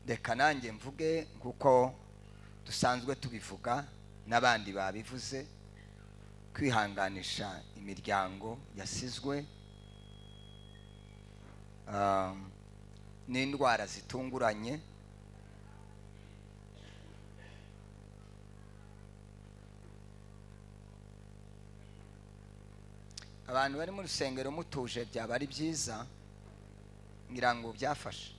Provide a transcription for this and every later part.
Reka nanjye mvuge nk'uko dusanzwe tubivuga n'abandi babivuze, kwihanganisha imiryango yasizwe n'indwara zitunguranye. Abantu bari mu rusengero mutuje byaba ari byiza, ngira ngo byafashe.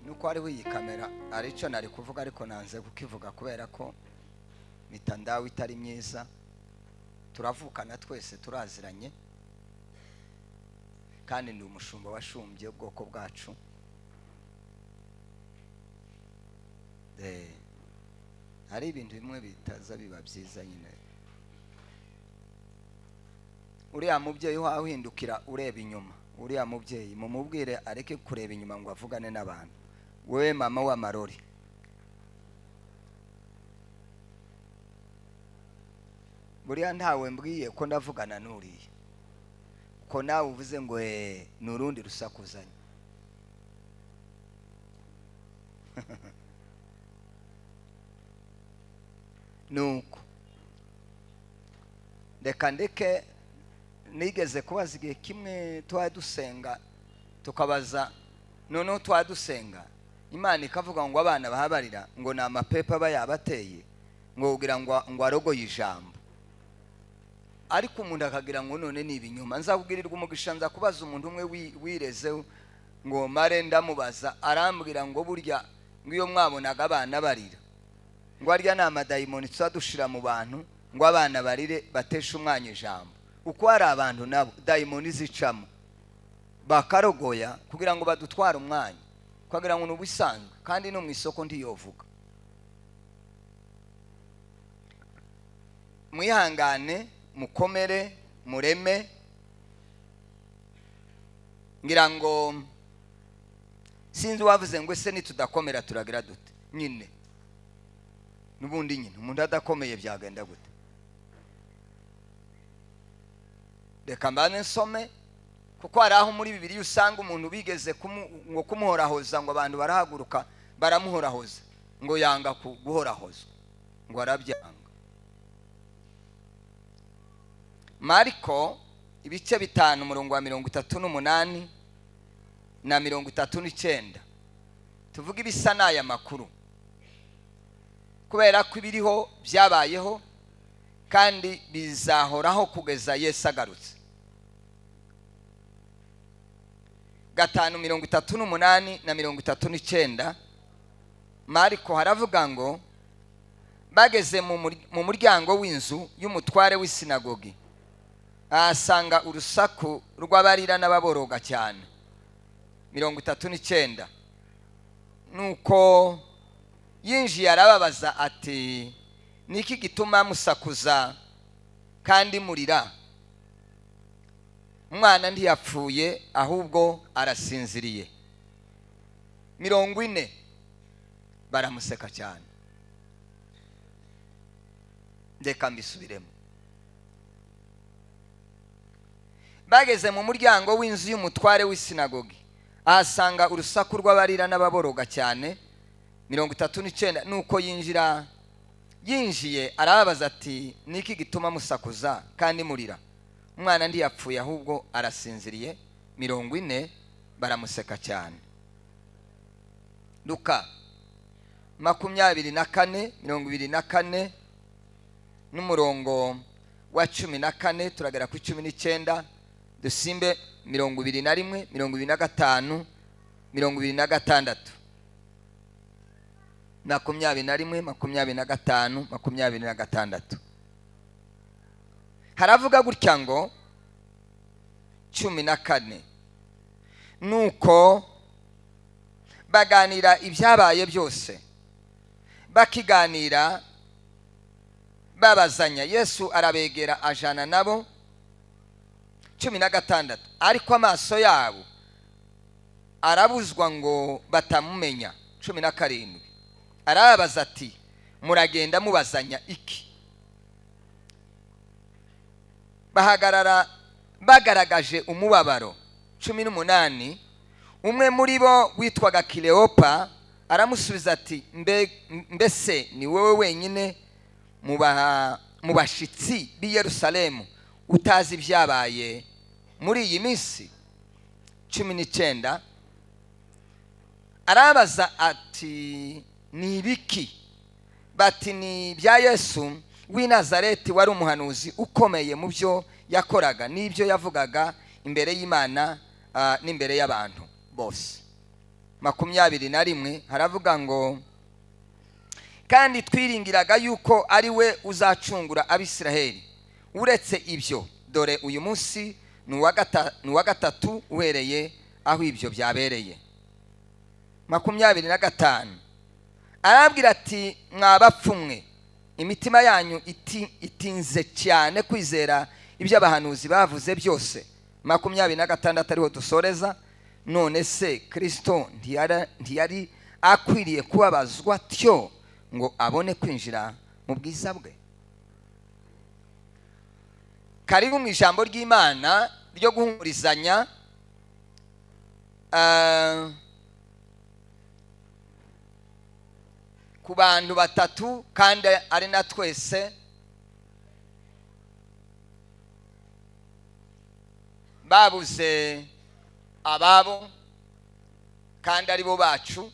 Nuko hariho iyi kamera aricyo nari kuvuga, ariko nanze kukivuga kubera ko mitandawe itari myiza. Turavukana twese, turaziranye, kandi ndi umushumba washumbye ubwoko bwacu. Hari ibintu bimwe bitaza biba byiza nyine. Uriya mubyeyi uhindukira ureba inyuma, uriya mubyeyi mumubwire areke kureba inyuma ngo avugane n'abantu. Wewe mama w'amarori, buriya ntawe mbwiye ko ndavugana n'uriya, ko nawe uvuze ngo ni urundi rusakuzanye. Nuko reka ndeke. Nigeze kubaza igihe kimwe twadusenga tukabaza, noneho twadusenga Imana ikavuga ngo abana bahabarira ngo ni amapepa aba yabateye, ngo kugira ngo arogoye ijambo, ariko umuntu akagira ngo none ni ibinyoma. Nzakubwirirwa umugisha, nza kubaza umuntu umwe wireze ngo mare ndamubaza, arambwira ngo burya ngo iyo mwabonaga abana barira ngo arya ni amadayimoni tuzadushira mu bantu ngo abana barire bateshe umwanya ijambo. Uko hari abantu nabo dayimoni zicamo bakarogoya kugira ngo badutware umwanya, kugira ngo nubisanzwe, kandi no mu isoko ntiyovuga. Mwihangane, mukomere, mureme. Ngira ngo sinzi wavuze ngo ese nitudakomera turagira dute? Nyine nubundi nyine umuntu adakomeye byagenda gute? Reka mbane nsome, kuko hari aho muri Bibiliya usanga umuntu bigeze ngo kumuhorahoza, ngo abantu barahaguruka baramuhorahoza, ngo yanga guhorahozwa, ngo arabyanga. Mariko ibice 5 umurongo wa 38 na 39, tuvuga ibisa n'aya makuru kubera ko ibiriho byabayeho kandi bizahoraho kugeza Yesu agarutse. 5 38 na 39, Mariko haravuga ngo bageze mu muryango w'inzu y'umutware w'isinagogi, ahasanga urusaku rw'abarira n'ababoroga cyane. 39, nuko yinjiye arababaza ati niki gituma musakuza kandi murira? Umwana ntiyapfuye ahubwo arasinziriye. 40, baramuseka cyane. Ndeka mbisubiremo. Bageze mu muryango w'inzu y'umutware w'isinagogi, ahasanga urusaku rw'abarira n'ababoroga cyane. 39, nuko yinjiye arababaza ati niki gituma musakuza kandi murira? Umwana ntiyapfuye ahubwo arasinziriye. 40, baramuseka cyane. Luka 24 24 n'umurongo wa 14 turagera ku 19, dusimbe 21, 25, 26. 21, 25, 26. Haravuga gutya ngo 14, nuko baganira ibyabaye byose, bakiganira babazanya, Yesu arabegera ajana nabo. 16, ariko amaso yabo Arabuzwa ngo batamumenya. 17, arababaza ati: "Muragenda mubazanya iki?" Bahagarara bagaragaje umubabaro. 18, umwe muri bo witwaga Kileopa aramusubiza ati: "Mbese ni wowe wenyine mu bashyitsi b'i Yerusalemu utazi ibyabaye muri iyi minsi?" 19, arabaza ati: "Ni ibiki?" Bati: "Ni ibya Yesu w'i Nazareti, wari umuhanuzi ukomeye mu byo yakoraga n'ibyo yavugaga imbere y'Imana n'imbere y'abantu bose." 21, haravuga ngo: "Kandi twiringiraga yuko ari we uzacungura Abisiraheli. Uretse ibyo, dore uyu munsi ni uwa gatatu uhereye aho ibyo byabereye." 25, arabwira ati: "Mwabapfumwe, imitima yanyu itinze cyane kwizera ibyo abahanuzi bavuze byose." 26, ariho dusoreza: "None se Kirisito ntiyari akwiriye kubabazwa tyo ngo abone kwinjira mu bwiza bwe?" Karibu mu ijambo ry'Imana ryo guhumurizanya. Ku bantu batatu, kandi ari na twese, babuze ababo kandi ari bo bacu.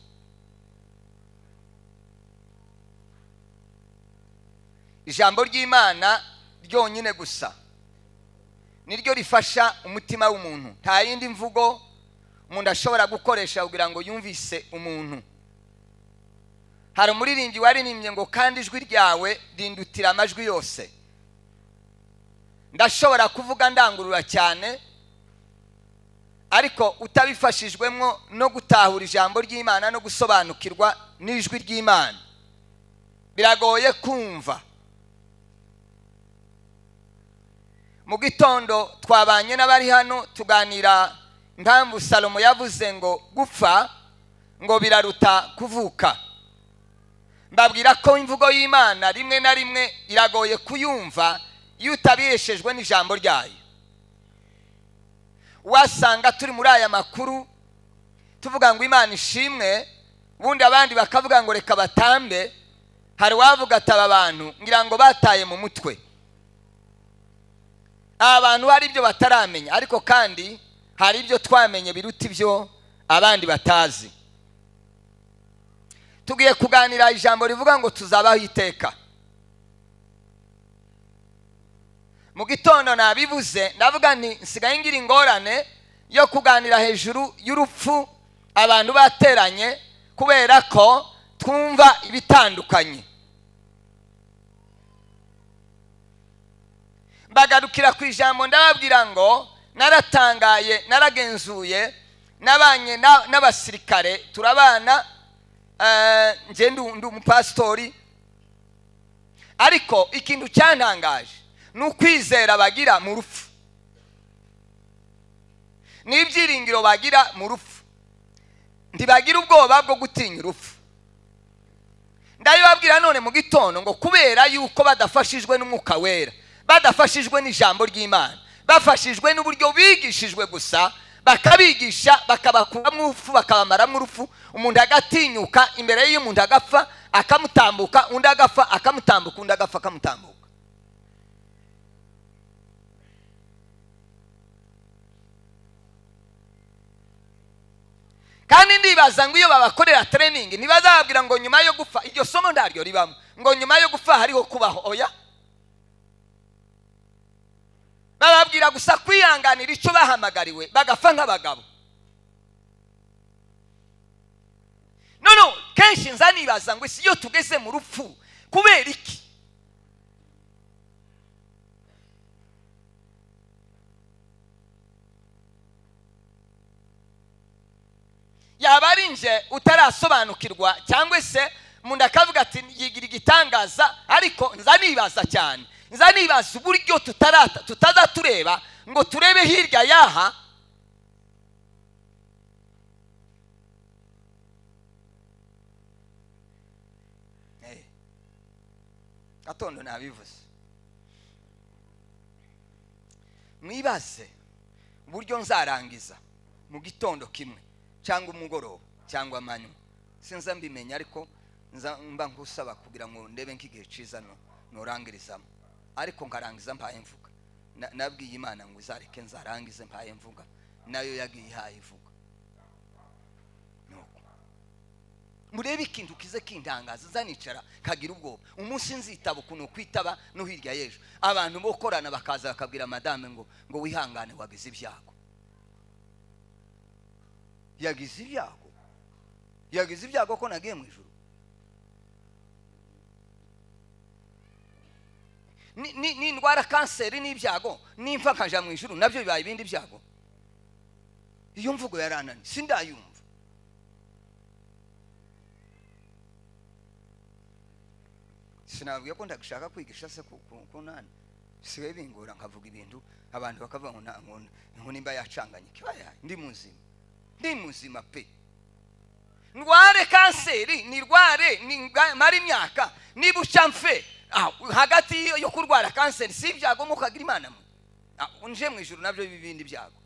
Ijambo ry'Imana ryonyine gusa niryo rifasha umutima w'umuntu. Nta yindi mvugo umuntu ashobora gukoresha kugira ngo yumvise umuntu. Hari umuririmbyi waririmbye ngo: "Kandi ijwi ryawe rindutira amajwi yose." Ndashobora kuvuga ndangurura cyane, ariko utabifashijwemo no gutahura ijambo ry'Imana no gusobanukirwa n'ijwi ry'Imana, biragoye kumva. Mu gitondo twabanye n'abari hano, tuganira impamvu Salomo yavuze ngo gupfa ngo biraruta kuvuka. Mbabwira ko imvugo y'Imana rimwe na rimwe iragoye kuyumva iyo utabiheshejwe n'ijambo ryayo. Wasanga turi muri aya makuru tuvuga ngo Imana ishimwe, ubundi abandi bakavuga ngo reka batambe. Hari uwavuga ati: "Aba bantu ngira ngo bataye mu mutwe, aba bantu hari ibyo bataramenya." Ariko kandi hari ibyo twamenye biruta ibyo abandi batazi. Tugiye kuganira ijambo rivuga ngo tuzabaho iteka. Mu gitondo nabivuze, ndavuga nti nsigaye ngira ingorane yo kuganira hejuru y'urupfu abantu bateranye, kubera ko twumva ibitandukanye. Mbagarukira ku ijambo, ndababwira ngo naratangaye, naragenzuye, nabanye n'abasirikare, turabana. Njye ndi umupasitori, ariko ikintu cyantangaje ni ukwizera bagira mu rupfu n'ibyiringiro bagira mu rupfu. Ntibagira ubwoba bwo gutinya urupfu. Ndabibabwira none mu gitondo ngo kubera yuko badafashijwe n'Umwuka Wera, badafashijwe n'ijambo ry'Imana, bafashijwe n'uburyo bigishijwe gusa, bakabigisha bakabakuramo urupfu, bakabamaramo urupfu, umuntu agatinyuka imbere y'umuntu agapfa akamutambuka, undi agapfa akamutambuka, undi agapfa akamutambuka. Kandi ndibaza ngo iyo babakorera training ntibazababwira ngo nyuma yo gupfa, iryo somo ntaryo ribamo, ngo nyuma yo gupfa hariho kubaho. Oya, bababwira gusa kwihanganira icyo bahamagariwe, bagapfa nk'abagabo. No kenshi nza nibaza ngo isi iyo tugeze mu rupfu, kubera iki? Yaba ari nje utarasobanukirwa, cyangwa se umuntu akavuga ati yigira igitangaza. Ariko nza nibaza cyane, nza nibaza uburyo tutaza tureba ngo turebe hirya yaha. Gatondo nabivuze. Mwibaze uburyo nzarangiza mu gitondo kimwe cyangwa umugoroba cyangwa amanywa, sinza mbimenya, ariko nza mba nkusaba kugira ngo ndebe nk'igihe ciza no norangirizamo, ariko nkarangiza mpaye mvuga. Nabwiye Imana ngo izareke nzarangize mpaye mvuga, nayo yagiye ihaye ivuga. Nuko murebe ikintu kize kintangaza, nzanicara kagira ubwoba umunsi nzitaba ukuntu kwitaba no hirya y'ejo, abantu bokorana bakaza bakabwira madame ngo wihangane wagize ibyago. Yagize ibyago, yagize ibyago ko nagiye mu ijuru. Ni ndwara kanseri n'ibyago, nimfa nkaja mu ijuru nabyo bibaye ibindi byago. Iyo mvugo yaranani sindayumva. Sinabwiye ko ndagishaka kwigisha se ku nani, siwe bingora nkavuga ibintu abantu bakavuga ngo ngo nimba yacanganye kibaya. Ndi muzima, ndi muzima pe. Ndware kanseri, nirware mara imyaka nibuca mfe, hagati yo kurwara kanseri si ibyago mukagira Imana mwe. Nje mu ijuru nabyo bibindi byago.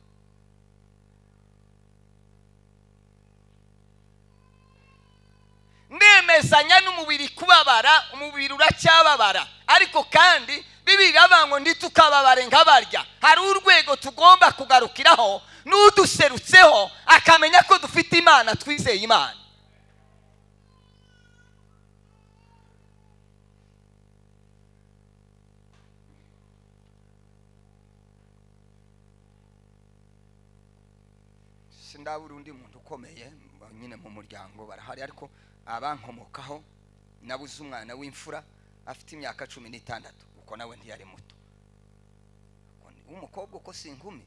Ndemezanya n'umubiri kubabara, umubiri uracyababara, ariko kandi Bibiliya iravuga ngo nditukababare nkabarya. Hari urwego tugomba kugarukiraho, n'uduserutseho akamenya ko dufite Imana, twizeye Imana. Sindabura undi muntu ukomeye nyine mu muryango barahari, ariko abankomokaho nabuze umwana w'imfura afite imyaka 16, uko nawe ntiyari muto. Umukobwa uko si inkumi.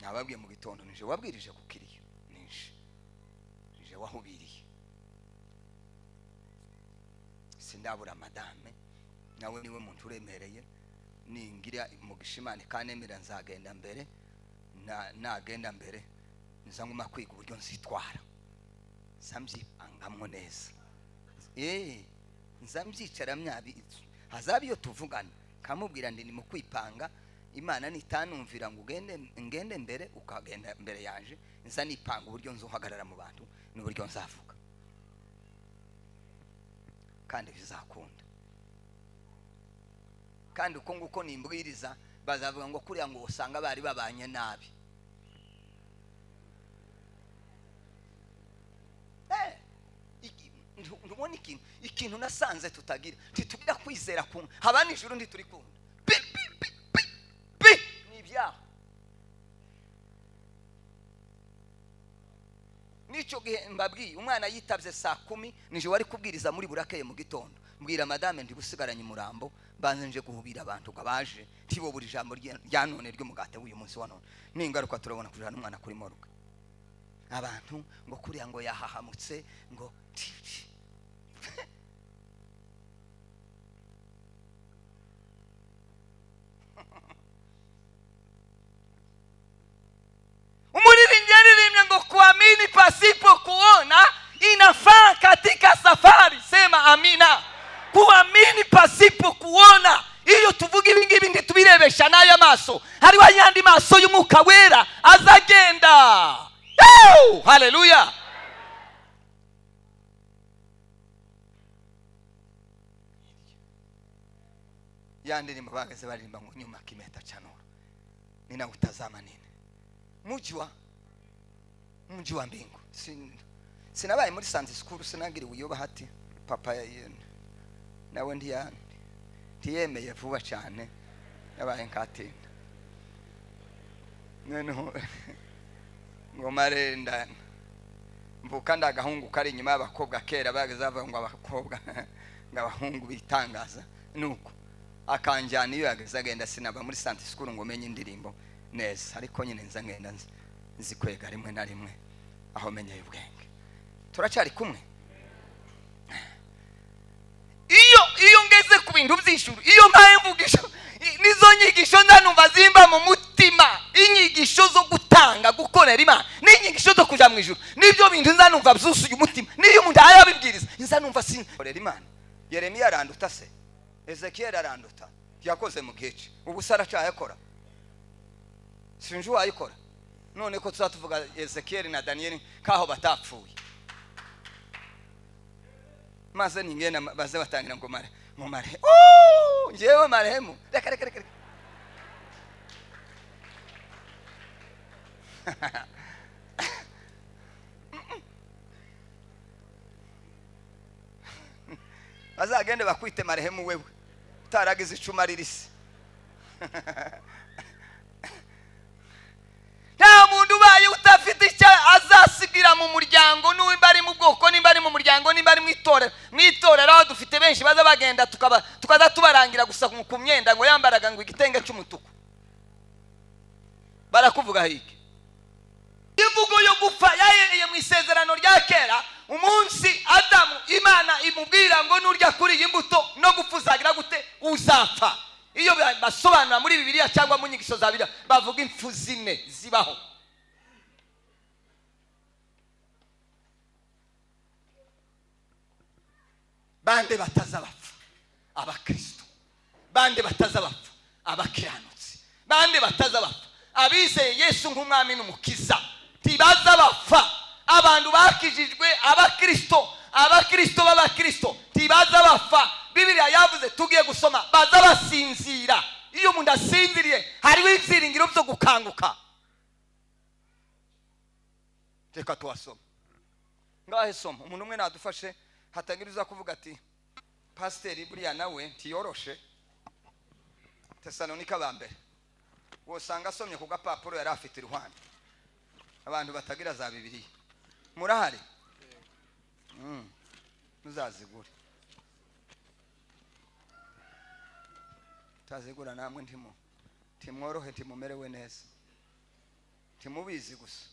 Nababwiye mu gitondo nije wabwirije kukiriyo, nije wahubiriye. Sindabura madame, nawe niwe muntu uremereye, ningira umugisha Imana ikanemera nzagenda mbere, nagenda mbere nza nguma kwiga uburyo nzitwara, nza mbyipangamwo neza, nza mbyicara myabi, hazaba iyo tuvugana kamubwira ndi ni mu kwipanga, Imana nitanumvira ngo ugende ngende mbere ukagenda mbere yanje, nza nipanga uburyo nzohagarara mu bantu n'uburyo nzavuga, kandi bizakunda. Kandi uko nguko nimbwiriza bazavuga ngo kuriya ngo usanga bari babanye nabi. Ntubona ikintu nasanze tutagira, ntitugira kwizera ku haba nijuru ntiturikunda. Pi pi pi pi pi ni ibyaha. Nicyo gihe mbabwiye umwana yitavye saa 10 nije wari kubwiriza muri burakeye mu gitondo, mbwira madame ndi gusigaranye umurambo, banze nje guhubira abantu gabaje ntibo buri jambo rya none ry'umugate w'uyu munsi wa none. Ningaruka turabona kujana umwana kuri morgue, abantu ngo kuriya ngo yahahamutse ngo titi. Umuririmbyi yaririmbye ngo kuamini pasipo kuona inafaa katika safari. Sema amina. Kuamini pasipo kuona, iyo tuvuga ibi ngibi ntitubirebesha n'aya maso, hariho ayandi maso y'umwuka wera azagenda. Haleluya. Ya ndirimbo bageze baririmba ngo nyuma kimeta cha nuru ninautazama nini, mji wa mbingu. Sinabaye muri Sunday school, sinagiriwe iyo bahati papa nawe ntiyemeye vuba cyane, yabaye nkatinda. Noneho ngo marenda mvuka ndagahungu kari inyuma y'abakobwa kera bageze bavuga ngo abakobwa ngo abahungu bitangaza, nuko akanjyana iyo yageze agenda. Sinaba muri Sunday school ngo menye indirimbo neza, ariko nyine nza ngenda nzikwega rimwe na rimwe aho menyeye ubwenge. Turacyari kumwe. Iyo ngeze ku bintu by'ijuru, iyo mpaye mvugisho nizo nyigisho ndanumva zimba mu mutima, inyigisho zo gutanga gukorera Imana n'inyigisho zo kuja mu ijuru, nibyo bintu ndanumva byusuye umutima. Niyo umuntu ayabibwiriza Sinza numva sinkorera Imana. Yeremiya aranduta se, Ezekiyeli aranduta, yakoze mu gihe cye, ubu se aracyayakora? Sinzi uwayikora. None ko tuzatuvuga Ezekiyeli na Daniyeli nkaho batapfuye, maze ningena baze batangira ngo mare ngo mare, njyewe marehemu, reka reka reka. Bazagende bakwite marehemu wewe utaragize icuma ririsi. Nta muntu ubaye udafite icyo azasigira mu muryango, nimba ari mu bwoko, nimba ari mu muryango, nimba ari mu itorero. Mu itorero aho dufite benshi baza bagenda tukaza tubarangira gusa ku myenda, ngo yambaraga ngo igitenge cy'umutuku, barakuvuga hiki. Imvugo yo gupfa yahereye mu isezerano rya kera, umunsi Adamu Imana imubwira ngo nurya kuri iyi mbuto no gupfa uzagira gute? Uzapfa. Iyo basobanura muri Bibiliya cyangwa mu nyigisho za Bibiliya bavuga impfu zine zibaho. Bande batazabapfa? Abakristo. Bande batazabapfa? Abakiranutsi. Bande batazabapfa? Abizeye Yesu nk'umwami n'umukiza ntibazabapfa. Abantu bakijijwe, abakristo, abakristo b'abakristo ntibazabapfa. Bibiliya yavuze, tugiye gusoma, baza basinzira. Iyo umuntu asinziriye hariho ibyiringiro byo gukanguka. Reka tuwasoma. Ngahe soma, umuntu umwe nadufashe, hatagira uza kuvuga ati pasiteri buriya nawe ntiyoroshe. Tesalonika ba mbere wosanga asomye ku gapapuro yari afite iruhande. Abantu batagira za Bibiliya murahari? Muzazigure, tazigura namwe ntimworohe, ntimumerewe neza, ntimubizi gusa.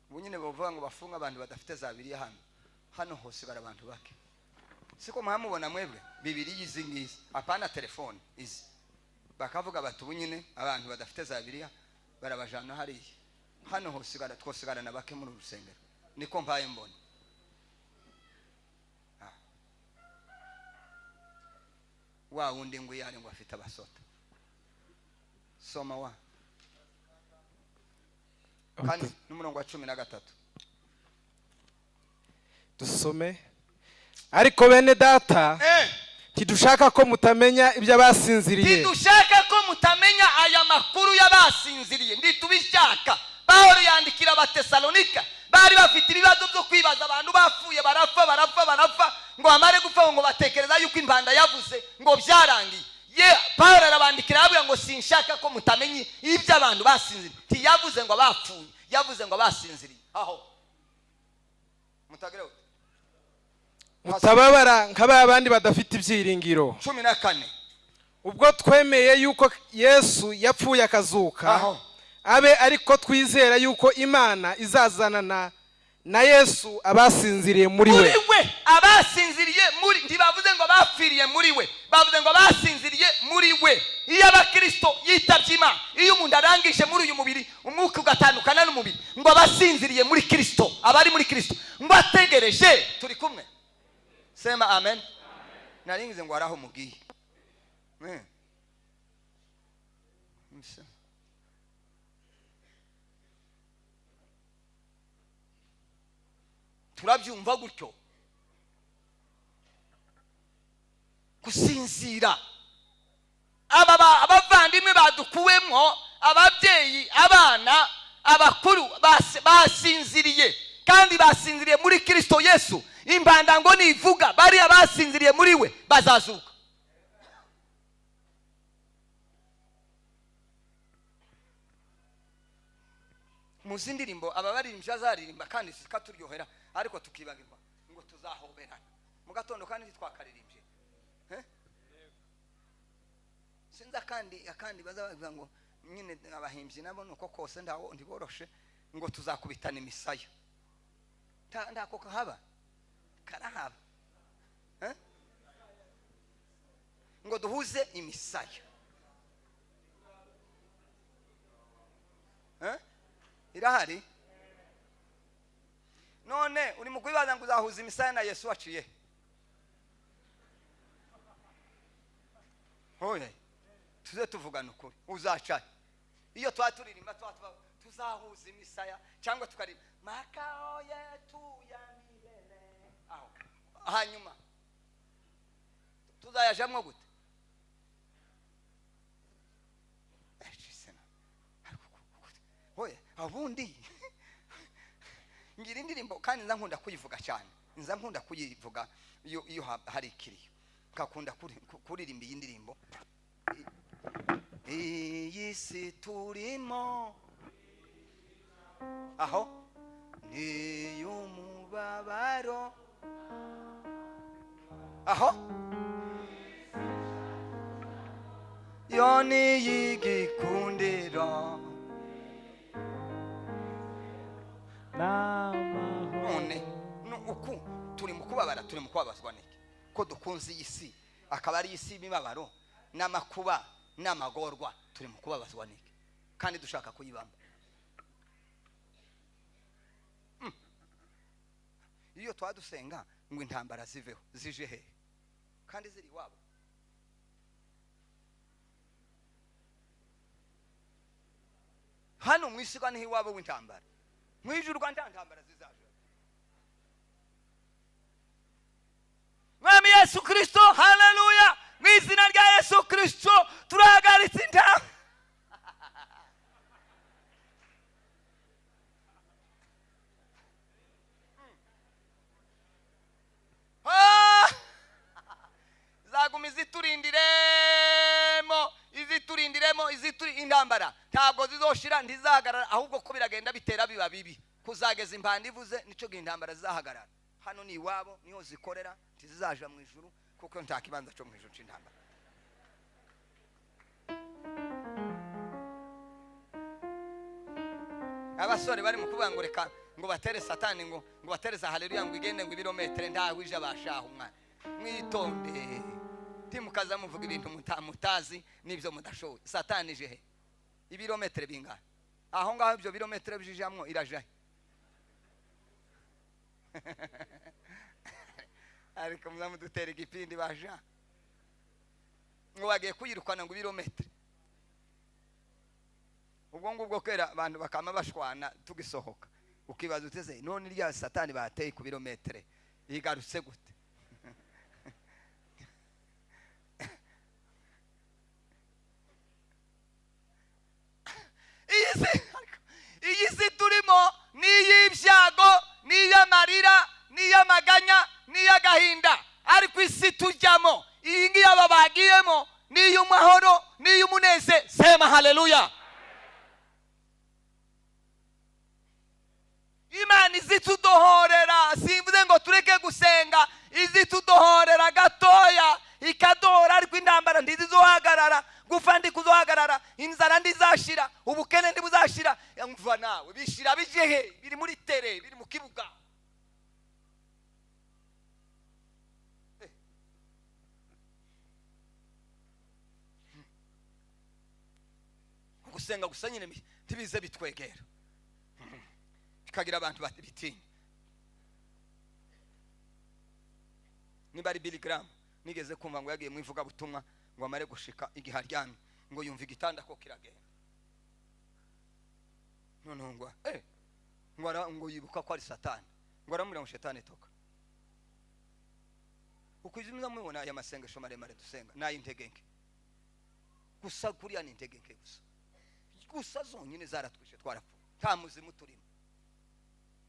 Ubu nyine bavuga ngo bafunga abantu badafite za Bibiliya. Hano hano hosigara abantu bake, siko muhamubona mwebwe Bibiliya izi ngizi, apana telefone izi. Bakavuga bati ubu nyine abantu badafite za Bibiliya barabajana hariya. Hano hosigara, twosigara na bake muri urusengero, niko mpaye mbona. Wa wundi ngo yari ngo afite abasota. Soma wa kandi n'umurongo wa 13. Dusome. Ariko bene data, ntidushaka ko mutamenya ibyo abasinziriye. Ntidushaka ko mutamenya aya makuru y'abasinziriye, ntitubishaka. Pawulo yandikira Abatesalonika, bari bafite ibibazo byo kwibaza, abantu bapfuye barapfa barapfa barapfa, ngo bamare gupfa ngo batekereza yuko impanda yavuze ngo byarangiye. Ye Pawulo arabandikira arababwira ngo sinshaka ko mutamenya ibyo abantu basinziriye. Ntiyavuze ngo abapfuye, yavuze ngo abasinziriye. Aho mutagire ute? Mutababara nka ba bandi badafite ibyiringiro. 14. Ubwo twemeye yuko Yesu yapfuye akazuka, abe ariko twizera yuko Imana izazanana na Yesu abasinziriye muri we. Abasinziriye muri, ntibavuze ngo bapfiriye muri we, bavuze ngo abasinziriye muri we. Iyo abakristo yitabye Imana, iyo umuntu arangije muri uyu mubiri, umwuka ugatandukana n'umubiri, ngo abasinziriye muri Kristo, abari muri Kristo ngo ategereje. Turi kumwe? Sema amen. Naringize ngo araho mugiye. Turabyumva gutyo. Gusinzira, aba abavandimwe badukuwemo, ababyeyi, abana, abakuru basinziriye, kandi basinziriye muri Kristo Yesu. Impanda ngo nivuga, bariya basinziriye muri we bazazuka. Muzi indirimbo aba baririmbyi azaririmba kandi zikaturyohera, ariko tukibagirwa ngo tuzahoberana mu gatondo kandi twakaririmbye. Sinza kandi akandi bazavuga ngo nyine abahimbyi nabo nuko kose ndawo ntiboroshe ngo tuzakubitana imisaya. Ndako kahaba karahaba, ngo duhuze imisaya. Irahari. None uri mu kwibaza ngo uzahuza imisaya na Yesu waciye. Oye, tuze tuvugana ukuri, uzaca iyo twaturirimba tuzahuza imisaya cyangwa tukaririmba makao yetu ya milele. Aho hanyuma tuzayajamwo gute? Oye, abundi ngira indirimbo kandi nza nkunda kuyivuga cyane, nza nkunda kuyivuga iyo hari ikiriyo, nkakunda kuririmba iyi ndirimbo. Iyi si turimo aho ni y'umubabaro, aho yo ni y'igikundiro. None uku turi mu kubabara, turi mu kubabazwa niki? Ko dukunze iyi si, akaba ari isi y'imibabaro n'amakuba n'amagorwa, turi mu kubabazwa niki kandi dushaka kuyibamo? Iyo twadusenga ngo intambara ziveho, zije he kandi ziri iwabo? Hano mu isi kandi iwabo w'intambara, mu ijuru kandi nta ntambara zizaje. Mwami Yesu Kristo, haleluya! Mu izina rya Yesu Kristo turahagaritse intambara. Zaguma iziturindiremo, iziturindiremo, izituri intambara ntabwo zizoshira, ntizahagarara, ahubwo ko biragenda bitera biba bibi kuzageza impanda ivuze, nico gihe intambara zizahagarara. Hano ni iwabo, niho zikorera, ntizizaja mu ijuru kuko nta kibanza cyo mu ijuru c'intambara. Abasore bari mu kuvuga ngo reka ngo batere satani, ngo batere za haleluya, ngo igende ngo ibirometere ntaho ije abashaho. Umwana mwitonde, timukaza muvuga ibintu mutazi n'ibyo mudashoboye. Satani ije he? Ibirometere bingana aho ngaho, ibyo birometere bijijamwo iraja he? Ariko muzamudutera igipindi baja ngo bagiye kuyirukana ngo ibirometere. Ubwo ngubwo kera abantu bakama bashwana tugisohoka, ukibaza uteze none rya satani bateye ku birometere igarutse gute? Iyi si turimo ni iy'ibyago, ni iy'amarira, ni iy'amaganya, ni iy'agahinda, ariko isi tujyamo iyi ngiyi aba bagiyemo ni iy'amahoro, ni iy'umunezero. Sema haleluya! Imana izitudohorera, simvuze ngo tureke gusenga, izitudohorera gatoya ikadohora, ariko intambara ntizizohagarara, gupfa ndikuzohagarara, inzara ndizashira, ubukene ndibuzashira. Mva nawe bishira bijehe, biri muri tere, biri mu kibuga. Gusenga gusa nyine ntibize bitwegera, bikagira abantu batinya. Niba ari Billy Graham nigeze kumva ngo yagiye mu ivugabutumwa ngo amare gushika igihe aryamye ngo yumva igitanda ko kiragenda, noneho ngo ngo yibuka ko ari satani, ngo aramubwira ngo shetani toka. Uko izimiza mubona aya masengesho maremare dusenga n'ay'intege nke gusa, kuriya ni intege nke gusa gusa zonyine zaratwishe, twarapfuye, nta muzimu turimo.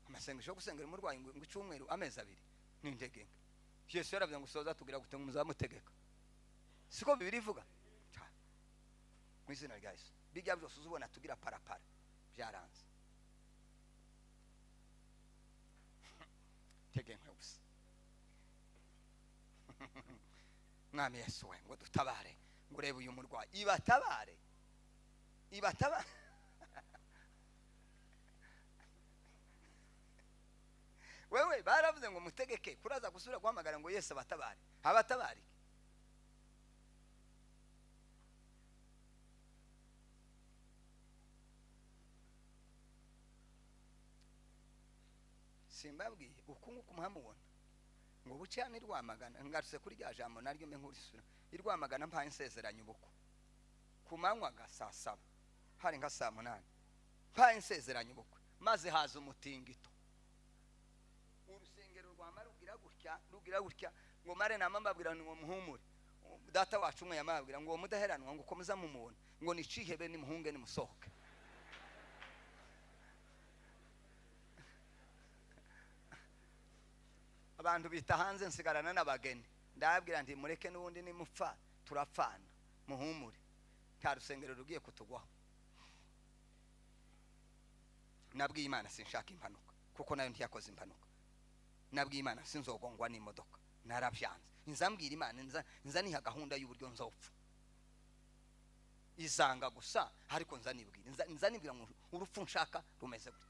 Amasengesho yo gusengera umurwayi ngo icyumweru amezi abiri ni intege nke. Yesu yaravuze ngo soza tugira gute ngo muzamutegeka, siko Bibiliya ivuga? Mu izina rya Yesu bijya byose uzubona tugira parapara byaranze, intege nke gusa. Mwami Yesu we ngo dutabare, ngo urebe uyu murwayi, ibatabare, ibatabare. Wewe baravuze ngo mutegeke, kuraza gusubira guhamagara ngo Yesu abatabare, abatabare. Simbabwiye uku nguku muhamubona ngo buce hano i Rwamagana, ngarutse kuri rya jambo naryo mbe nkurisura. I Rwamagana mpaye nsezeranye ubukwe ku manywa ga saa 7, hari nka saa 8, mpaye nsezeranye ubukwe, maze haza umutingito, urusengero rwamara rugira gutya rugira gutya, ngo mare nama mbabwira ngo muhumure. Data wacu umwe yamabwira ngo mudaheranwa, ngo uko muzamumubona ngo nicihebe nimuhunge nimusohoke. Abantu bita hanze, nsigarana n'abageni, ndababwira nti mureke n'ubundi nimupfa turapfana, muhumure, nta rusengero rugiye kutugwaho. Nabwiye Imana sinshaka impanuka, kuko nayo ntiyakoze impanuka. Nabwiye Imana sinzogongwa n'imodoka, narabyanze. Nzambwira Imana nza niha gahunda y'uburyo nzopfa, izanga gusa, ariko nza nibwira, nza nibwira ngo urupfu nshaka rumeze gutya.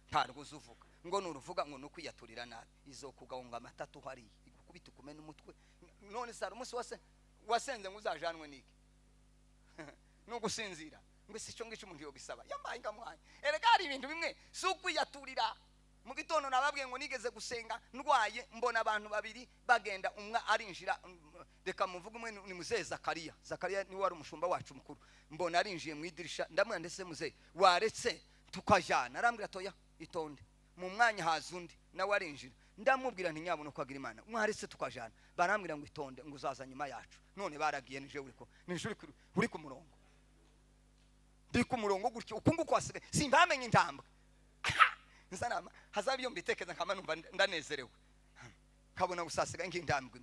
Ntabwo uzuvuga ngo nuruvuga ngo nukwiyaturira nabi, izokugonga amatatu hariya igukubita ukumena umutwe. None sara umunsi wose wasenze ngo uzajanwe niki? Nugusinzira ngo si cyo ngico umuntu yogisaba yambaye ngamwanya. Erega hari ibintu bimwe si ukwiyaturira. Mu gitondo nababwiye ngo nigeze gusenga ndwaye, mbona abantu babiri bagenda, umwe arinjira, reka muvuge umwe ni muzehe Zakariya. Zakariya niwe wari umushumba wacu mukuru. Mbona arinjiye mu idirisha, ndamubwira ndetse muzehe waretse tukajyana, arambwira toya itonde. Mu mwanya haza undi nawe arinjira, ndamubwira nti nyabona uko agira Imana, mwaretse tukajyana, barambwira ngo itonde ngo uzaza nyuma yacu. None baragiye, nije uri nije uri ku murongo, ndi ku murongo gutyo uku nguku wasigaye simbamenye intambwe. Nzanama hazaba iyo mbitekeza nkama numva ndanezerewe, nkabona gusasiga nk'intambwe.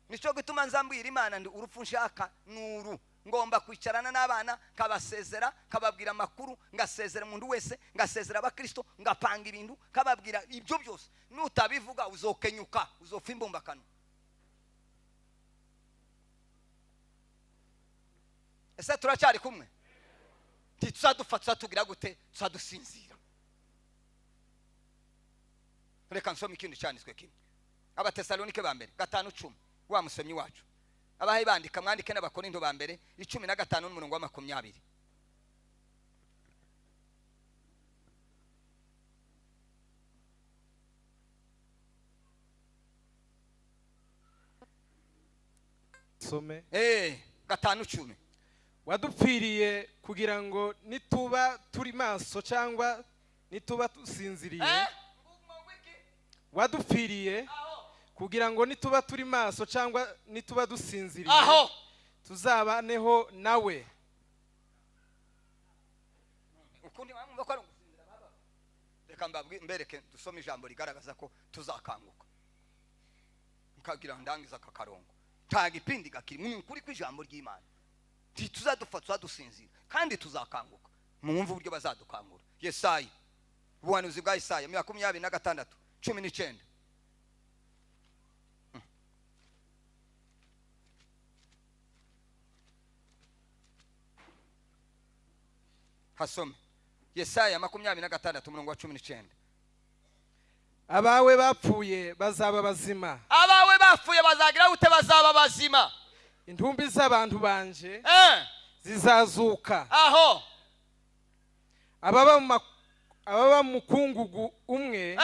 Nico gituma nzambwira Imana ndi urupfu nshaka nuru, ngomba kwicarana n'abana kabasezera, kababwira amakuru, ngasezera umuntu wese, ngasezera abakristo, ngapanga ibintu, kababwira ibyo byose. Nutabivuga uzokenyuka, uzopfa imbumbakano. Ese turacyari kumwe? Ntituzadupfa, tuzatugira gute? Tuzadusinzira. Reka nsome ikindi cyanditswe kimwe, Abatesalonike ba mbere 5:10, wa musomyi wacu abahe bandika, mwandike n'Abakorinto ba mbere 15 n'umurongo wa 20. Some 5:10. Wadupfiriye kugira ngo nituba turi maso cyangwa nituba dusinziriye. Wadupfiriye kugira ngo nituba turi maso cyangwa nituba dusinziriye, aho tuzabaneho nawe. Ukundi bamwe ko ari ugusinzira baba. Reka mbereke dusome ijambo rigaragaza ko tuzakanguka. Nkagira ndangiza aka karongo, nta gipindi gakiri mu kuri kw'ijambo ry'Imana. Ntituzadupfa, tuzadusinzira kandi tuzakanguka. Mwumve uburyo bazadukangura. Yesaya, ubuhanuzi bwa Yesaya 26:19. Hasome Yesaya 26 umurongo wa 19. Abawe bapfuye bazaba bazima. Abawe bapfuye bazagira gute? Bazaba bazima. Intumbi z'abantu banje zizazuka. Aho ababa mu mukungugu umwe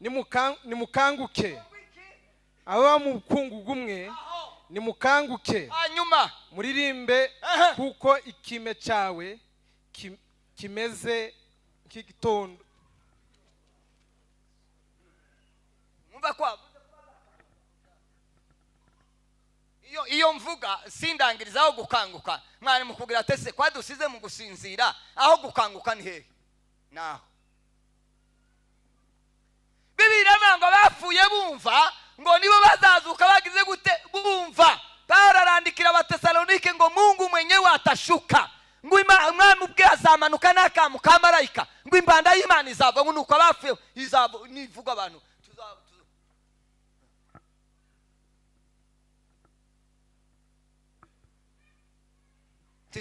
nimukanguke. Ababa mu mukungugu umwe nimukanguke, hanyuma muririmbe, kuko ikime cyawe kimeze nk'igitondo. Mwumva ko iyo mvuga sindangiriza aho gukanguka, mwari mukugira tese kwadusize mu gusinzira, aho gukanguka ni hehe? Naho Bibiliya ngo bapfuye bumva ngo nibo bazazuka bagize gute? Bumva. Paulo arandikira Abatesalonike ngo Mungu mwenyewe atashuka, ngo umwami ubwe azamanuka n'akamu ka marayika, ngo imbanda y'Imana izava, ngo nuko abapfuye izava. Nivuga abantu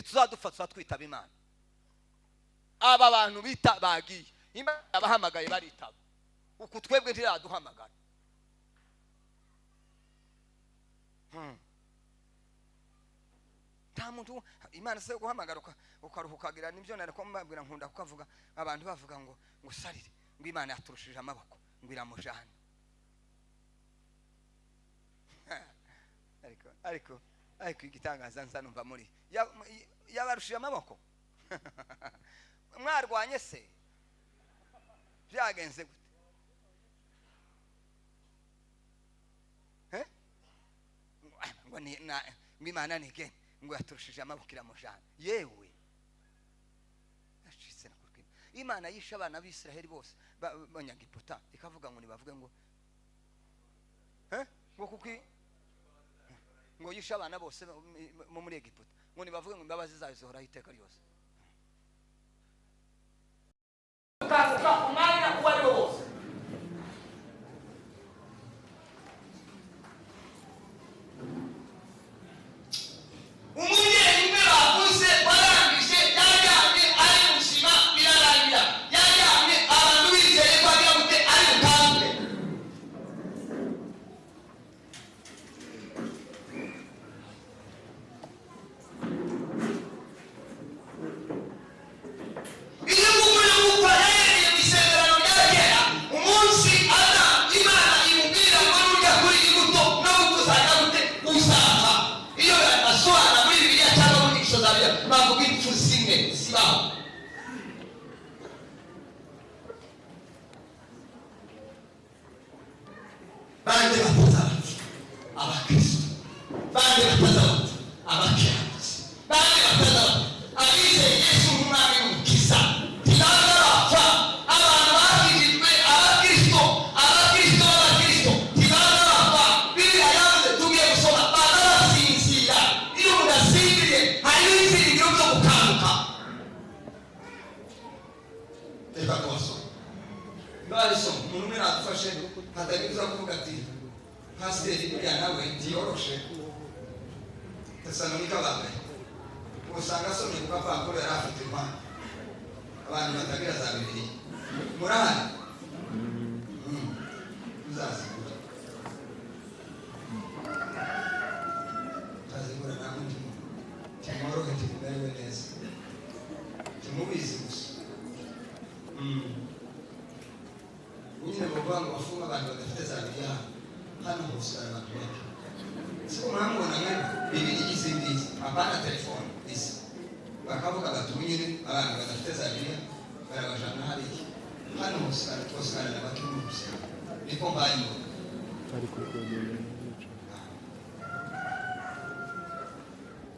tuzadupfa, tuzatwitaba Imana. Aba bantu bita bagiye, Imana abahamagaye baritaba, uku twebwe ntiraduhamagara. Nta muntu Imana se guhamagara ukaruhukagira nibyo nariko mbabwira, nkunda kukavuga. Abantu bavuga ngo sarire, ngo Imana yaturushije amaboko, ngo iramujana. Ariko igitangaza nza numva muri yabarushije amaboko. Mwarwanye se byagenze gute? Ngo ni na Imana nige ngo yaturushije amaboko iramujana. Yewe yacitse na kurwina. Imana yishe abana b'Isiraheli bose banyagiputa, ikavuga ngo nibavuge ngo ngo kuki ngo yishe abana bose mu muri Egiputa, ngo nibavuge ngo imbabazi zayo zihoraho iteka ryose. Kanguka umwanya uwo ari wo wose. Umubyeyi umwe bavuze warangije yaryamye ari muzima, birarangira yaryamye, abantu bizeye ko agira gute ari bukanguke. Iyo ngubu yo gupfa yahereye mu isezerano rya kera, umunsi aza Imana imubwira ngo nurya kuri iyi mbuto no gupfa uzajya gute uzapfa. Iyo basobanura muri Bibiliya cyangwa mu nyigisho za Bibiliya bavuga impfu zimwe zibaho. Bande batazabapfa abakristo, bande batazabapfa abakiranutsi, bande batazabapfa abizeye Yesu nk'umwami n'umukiza, ntibaza bapfa. Abantu bakijijwe abakristo, abakristo b'abakristo ntibaza bapfa. Bibiliya yavuze, tugiye gusoma, baza basinzira. Iyo umuntu asinziriye hariho ibyiringiro byo gukanguka. Reka tubasome. Barisoma umuntu umwe nadufashe hatagize kuvuga ati pasiteri buriya nawe ntiyoroshe. Tesalonika ba mbere usanga asomye ku gapapuro yari afite impano. Abantu batagira za Bibiliya murahari, muzazigura, muzazigura namwe timworohe, timumerewe neza, timubizi gusa. Nyine bavuga ngo bafunga abantu badafite za Bibiliya hano hose hari abantu benshi. Siko muramubona mwe Bibiliya izi ngizi, apana telefone izi. Bakavuga bati ubu nyine abantu badafite za Bibiliya barabajana hariya. Hano hose hari twose hari na bake mu rusengero. Niko mbaye mbona.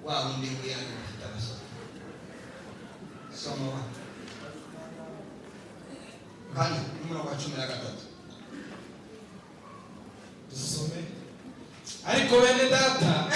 Wa wundi ngwiya ufite abasore. Soma wa. Kandi n'umurongo wa 13. Dusome. Ariko bene data,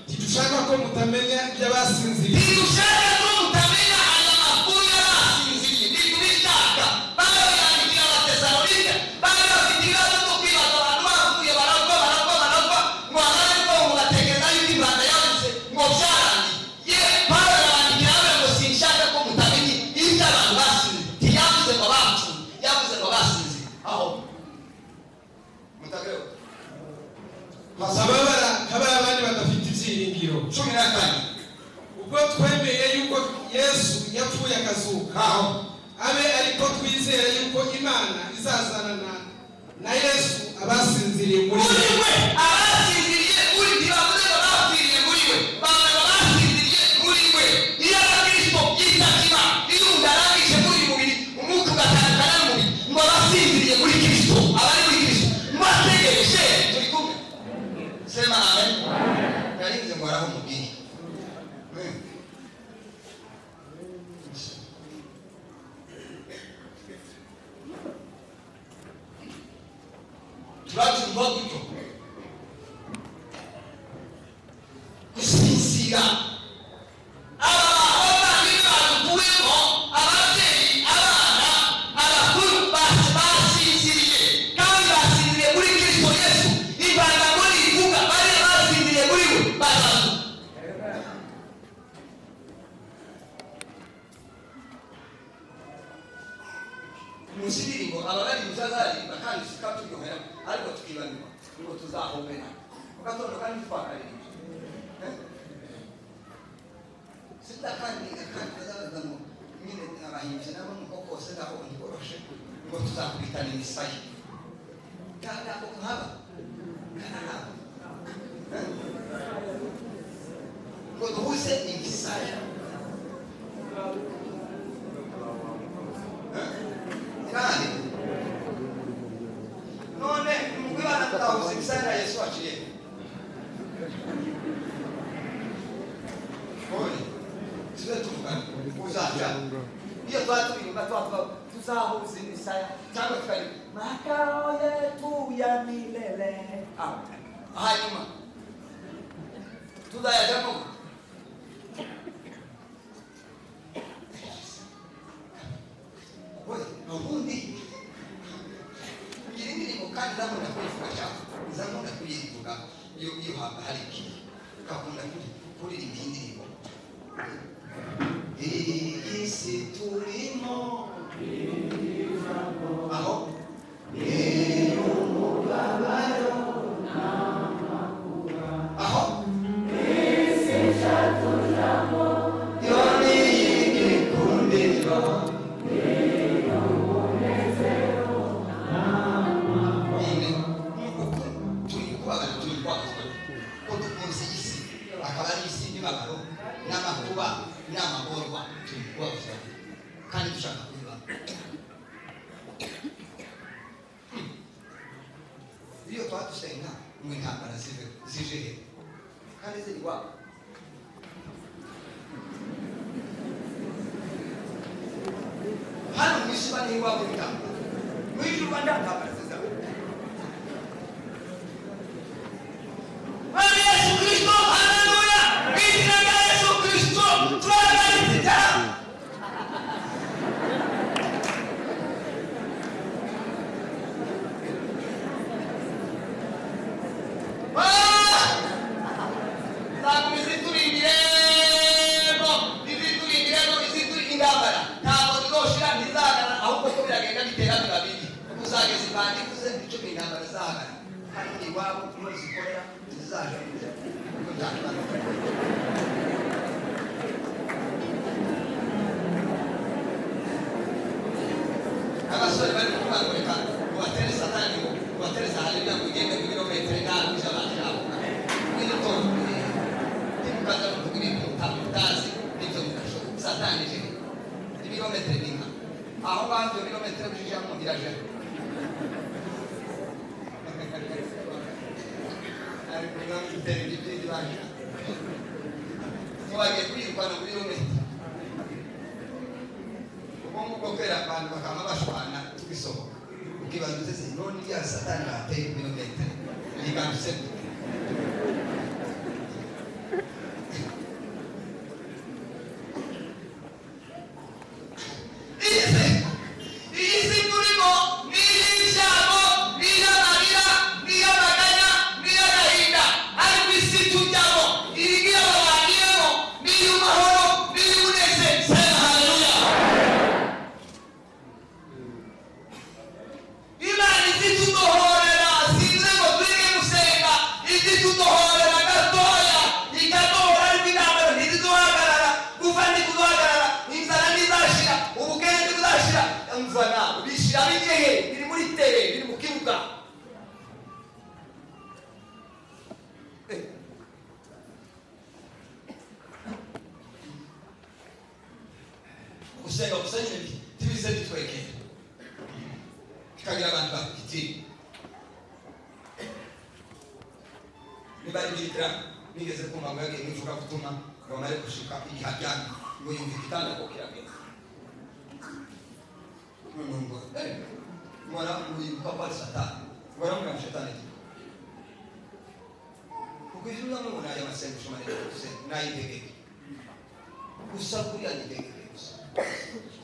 ntidushaka ko mutamenya iby'abasinziriye. Ntidushaka ko mutamenya aya makuru y'abasinziriye, ntitubishaka. Barabiyandikira Abatesalonike, bari bafite ibibazo byo kwibaza, abantu bapfuye barapfa barapfa barapfa, ngo abandi bo ngo batekereza yuko Imana yavuze ngo byarangiye. Ye Pawulo arabandikira avuga ngo sinshaka ko mutamenya iby'abantu basinziriye. Ntiyavuze ngo bapfuye, yavuze ngo basinziriye. Aho Mutageho. Ababara nk'aba abandi badafite ibyiringiro. 14. Ubwo twemeye yuko Yesu yapfuye akazuka, abe ariko twizera yuko Imana izazana na Yesu abasinziriye muri muri we. We abasinziriye muri, ntibavuze ngo bapfiriye muri we, bavuze ngo basinziriye muri we. Iyo abakristo yitabye Imana, iyo umuntu arangije muri uyu mubiri, umwuka ugatandukana n'umubiri, ngo abasinziriye muri Kristo, abari muri Kristo ngo ategereje. Turi kumwe? Sema amen. Yarinze ngo araho mubwiye. Turabyumva gutyo gusinzira. Aba bavandimwe badukuyemo, ababyeyi, abana, abakuru basinziriye, kandi basinziriye muri Kristo Yesu. Ibanga muri ivuga bari basinziriye muri we bazazuka. Munsi y'indirimbo ababaririmbyi bazaririmba kandi tukaturyohera, ariko tukibagirwa ngo tuzahobera mu gatondo kandi twakaririmba. N'akandi akandi bazabaza ngo nyine abahinzi nabo nuko kose nabo ntiboroshe ngo tuzakubitana imisaya. Ntabwo nkaba karahaba ngo duhuze imisaya. Kandi none mugwibana tutahuza imisaya na Yesu waciye. Oye, tuze tuvugane uzaca iyo tuba turirimba tuba tuzahuza imisaya cyangwa tukari makao yetu ya milele. Hanyuma tuzayajyamo. Oye, ubundi ngira indirimbo kandi ndakunda kuyivuga cyane, ndakunda kuyivuga iyo hari ikintu ukakunda kuririmba iyi ndirimbo. Iyi si turimo aho ni umubabaro n'amakuba, aho isi tujamo yo ni igikundiro n'umunezero n'amahoro. Uko turi kubabara turi kubabazwa ko dukunze isi, akaba ari isi y'imibabaro n'amakuba n'amagorwa, turi kubabazwa kandi dushaka kubiba. Iyo tuba dusenga ngo intambara zive zije he kandi ziri iwabo. Hano mu isi bari iwabo intambara, mu ijuru nta ntambara zizaba. Mwami Yesu Kristo, haleluya! Mu izina rya Yesu Kristo turahagaritse ibyaha. Ntabwo iziturindiremo iziturindiremo izituri intambara ntabwo zizoshira, ntizahagarara, ahubwo ko biragenda bitera biba bibi uzageza impande ikuze icyo intambara zizahagarara. Kandi iwabo niho zikorera zizaje kuko nta kibazo. Abasore bari kuvuga ngo reka ubatere satani ngo ubatere haleluya ngo ugende ku birometero ntabwo ije abashaka mwitondo ntimukaza muvuga ibintu mutazi n'ibyo mudashoboye. Satani ije ibirometero ni nka aho ngaho ibyo birometero bijijamo biraje ariko mwamutera ibindi baje ntiwagiye kwirukana muri birometero. Ubwo ngubwo kwera abantu bakaba bashwana tugisohoka ukibaza utese none iriya satani bateye ibirometero yigandutse gute? Iyi si turimo ni iy'ibyago, ni iy'amarira, ni iy'amaganya, ni iy'agahinda, ariko isi tujyamo iyi ngiyi babanyemo ni iy'amahoro, ni iy'umunezero. Sema haleluya! Imana izitudohorera, sinzi ngo twige gusenga, izitudohorera gatoya ikadohora, ariko intambara ntizizohagarara, gupfa ntikuzohagarara, inzara ntizashira, ubukene ntibuzashira. Umva nawe bishira bigehe biri muri tere biri mu kibuga. Gusenga gusa nyine tibize bitwekera bikagira abantu bafite niba ari militara nigeze kumva ngo yagiye mu ivugabutumwa ngo amare gushika igihe aryamye ngo yumva igitanda ko kiragenda none ngo ngora mwibuka ko ari satani ngora mubwira shetani ati kuko ijuru namubona aya masengesho maremare gusenga nayitegeke gusa kuriya nitegeke gusa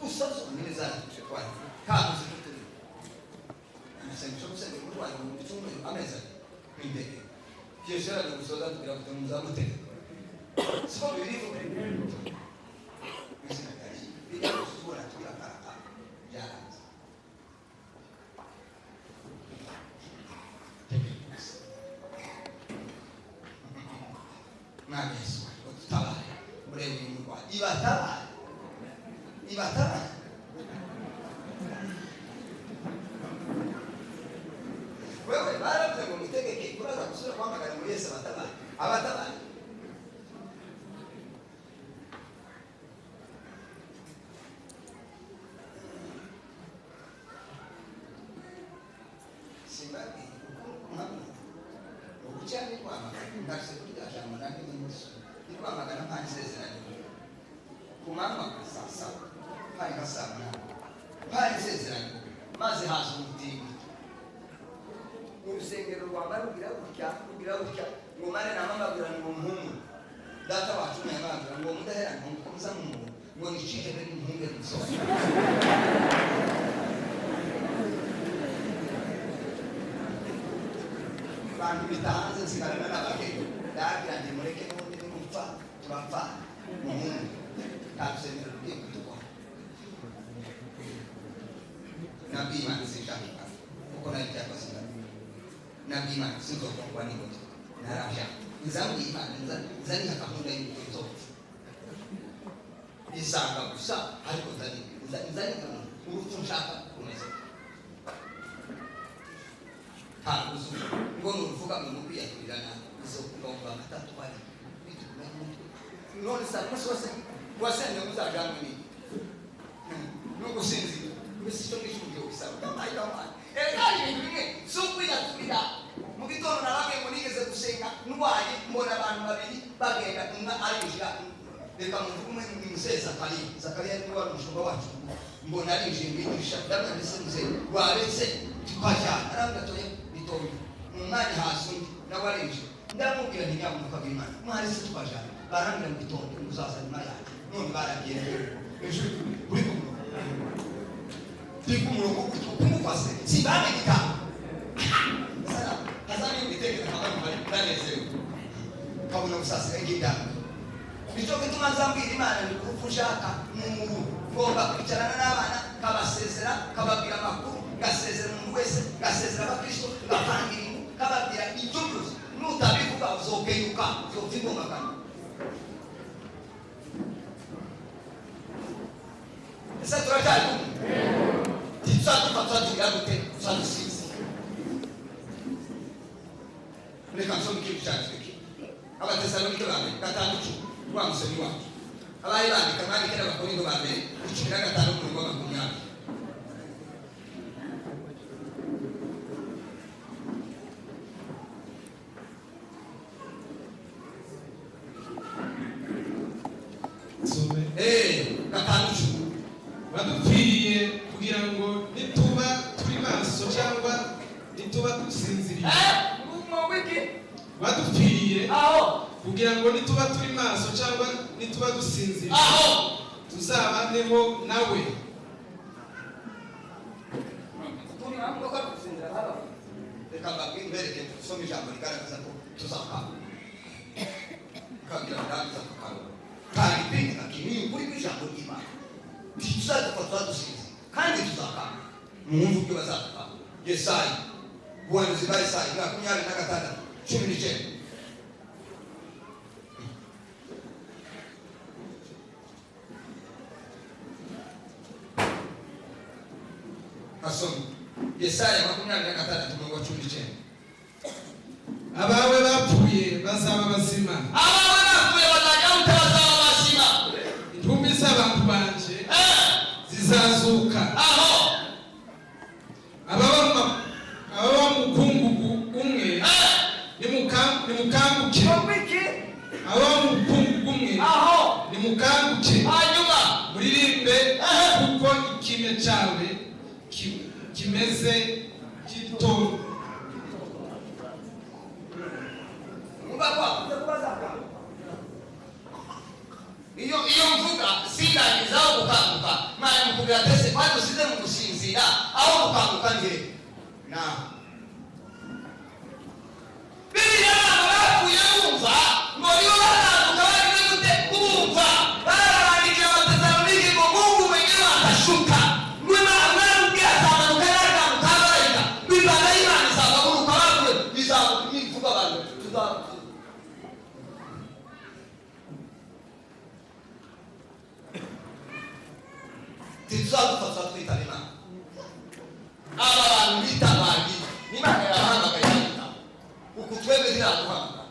gusa zonyine zaratushe twari kabuze ko turi amasengesho gusenga umurwayi mu cyumweru amezi abiri n'indege Yesu yaraje gusoza tubwira ngo muzamutegeka siko bibiri mu izina rya Yesu bijya gusubira tubirakaraka byaranze. Mwami Yesu udutabare urebe uyu murwayi iyo Ibatabare, ibatabare. Wewe baravuze ngo mutegeke, uraza gusubira guhamagara ngo Yesu abatabare, abatabare. Simbabwiye ukuntu ubucyane rwamagana, ngarutse kuri rya jambo nanjye n'umunsi ni Rwamagana, mpande isezeranye ku manywa nka saa 7, hari nka saa 8, mpande isezeranye, maze haza umutingito, urusengero rwamara rugira gutya, rugira gutya, ngo mare namamabwira ngo muhumure, data wacu ntiyamabwira ngo mudahera, ngo mukomeza mumubona, ngo nicihebe n'umuhunge musohoke. Abantu bita hanze, nsigarana n'abageni, ndababwira nti mureke, n'ubundi nimupfa turapfa, muhungu nta rusengero rugiye kutugwaho. Nabwiye Imana sinshaka kuko nayo byakoze, nabwiye Imana sinzokongwa n'imodoka, narabyanga, nzabwiye Imana nzaniha gahunda y'uko nzopfa isanga gusa, ariko nzani gahunda urupfu nshaka rumeze ntabwo uzuye ngo nuruvuga ngo nukwiyaturira nabi izo ngomba amatatu ari bitukura n'umutwe. None sa umunsi wose wasenze ngo uzajanwe n'iki? Nugusinzira mbese? Icyo ngicyo ugiye gusaba kamaye kamaye. Erega hari ibintu bimwe si ukwiyaturira. Mu gitondo narabwiye ngo nigeze gusenga ndwaye, mbona abantu babiri bagenda, umwe arinjira, reka muvuge, umwe ni muzehe Zakariya. Zakariya niwe wari umushumba wacu. Mbona arinjiye mu idirisha, ndabona mbese muzehe waretse tukajyana, arambwira atoya bitonde. Mu mwanya hasi undi nawe arinjira, ndamubwira nti nyamuneka bw'Imana mwaretse tukajyana, barambwira ngo itonde, uzaza nyuma yanjye. None baragiye ejo uri ku murongo, turi ku murongo gutyo kumufase simbamenye itanga hazana ibitekerezo nkaba ndanezerewe, kabona gusasira nk'indanga. Nicyo gituma nzambwira Imana ni urupfu nshaka ni uru, ngomba kwicarana n'abana kabasezera, kababwira amakuru, ngasezera umuntu wese, ngasezera abakristo, ngapanga ibintu, kababwira ibyo byose. Nutabivuga uzokeyuka, uzopfa ingombakana. Ese turacyari kumwe? Ntituzadupfa, tuzatugira gute? Tuzadusize. Reka nsome ikintu cyanditswe kimwe, Abatesalonike ba mbere 5:10, wa musomyi wacu abaye bandika, mwandike n'Abakorinto ba mbere 15 umurongo wa 20. Some. 5:10. Wadupfiriye kugira ngo nituba turi maso cyangwa nituba dusinziriye. Wiki. Wadupfiriye aho kugira ngo nituba turi maso cyangwa nituba dusinziriye aho tuzabaneho nawe. Turi hamwe ko gusinzira haba. Reka mbabwire, mbereke, dusome ijambo rigaragaza ko tuzakanga, kabwira ndabiza tukanga kandi kwinga kinini kuri kw'ijambo ry'Imana. Ntituzadupfa, tuzadusinzira kandi tuzakanga. Mwumve ubwo bazadukanga. Yesaya, ubuhanuzi bwa Yesaya 26:19. Kasome Yesaya 26 umurongo wa 19. Abawe bapfuye bazaba bazima. Abawe bapfuye bazajya gute? Bazaba bazima. Intumbi z'abantu banje zizazuka. Aho. Ababa mu mukungugu umwe, nimukanguke. Wiki. Ababa mu mukungugu umwe, aho nimukanguke, hanyuma muririmbe, kuko ikime cyawe kimeze nk'igitondo. Umva kwa iyo mvuga sindangiza aho gukanguka mwana mukubwira tese badusize mu gusinzira, aho gukanguka nge naho. Biriya bana bapfuye bumva ngo nibo bakanguka bagize gute? Bumva barabandikiye Abatesalonike ngo Mungu mwenyewe atashuka, ngo Imana ubwe azamanuka n'akanguka abamarayika, ngo imbaga y'Imana izabaguruka, bapfuye bizamuka imivuga abantu tuzapfa. Ntituzadufata twitaba Imana. Aba bantu bita bagiye, Imana yabahamagaye yabitaba, uku twebwe ntiraduhamagara.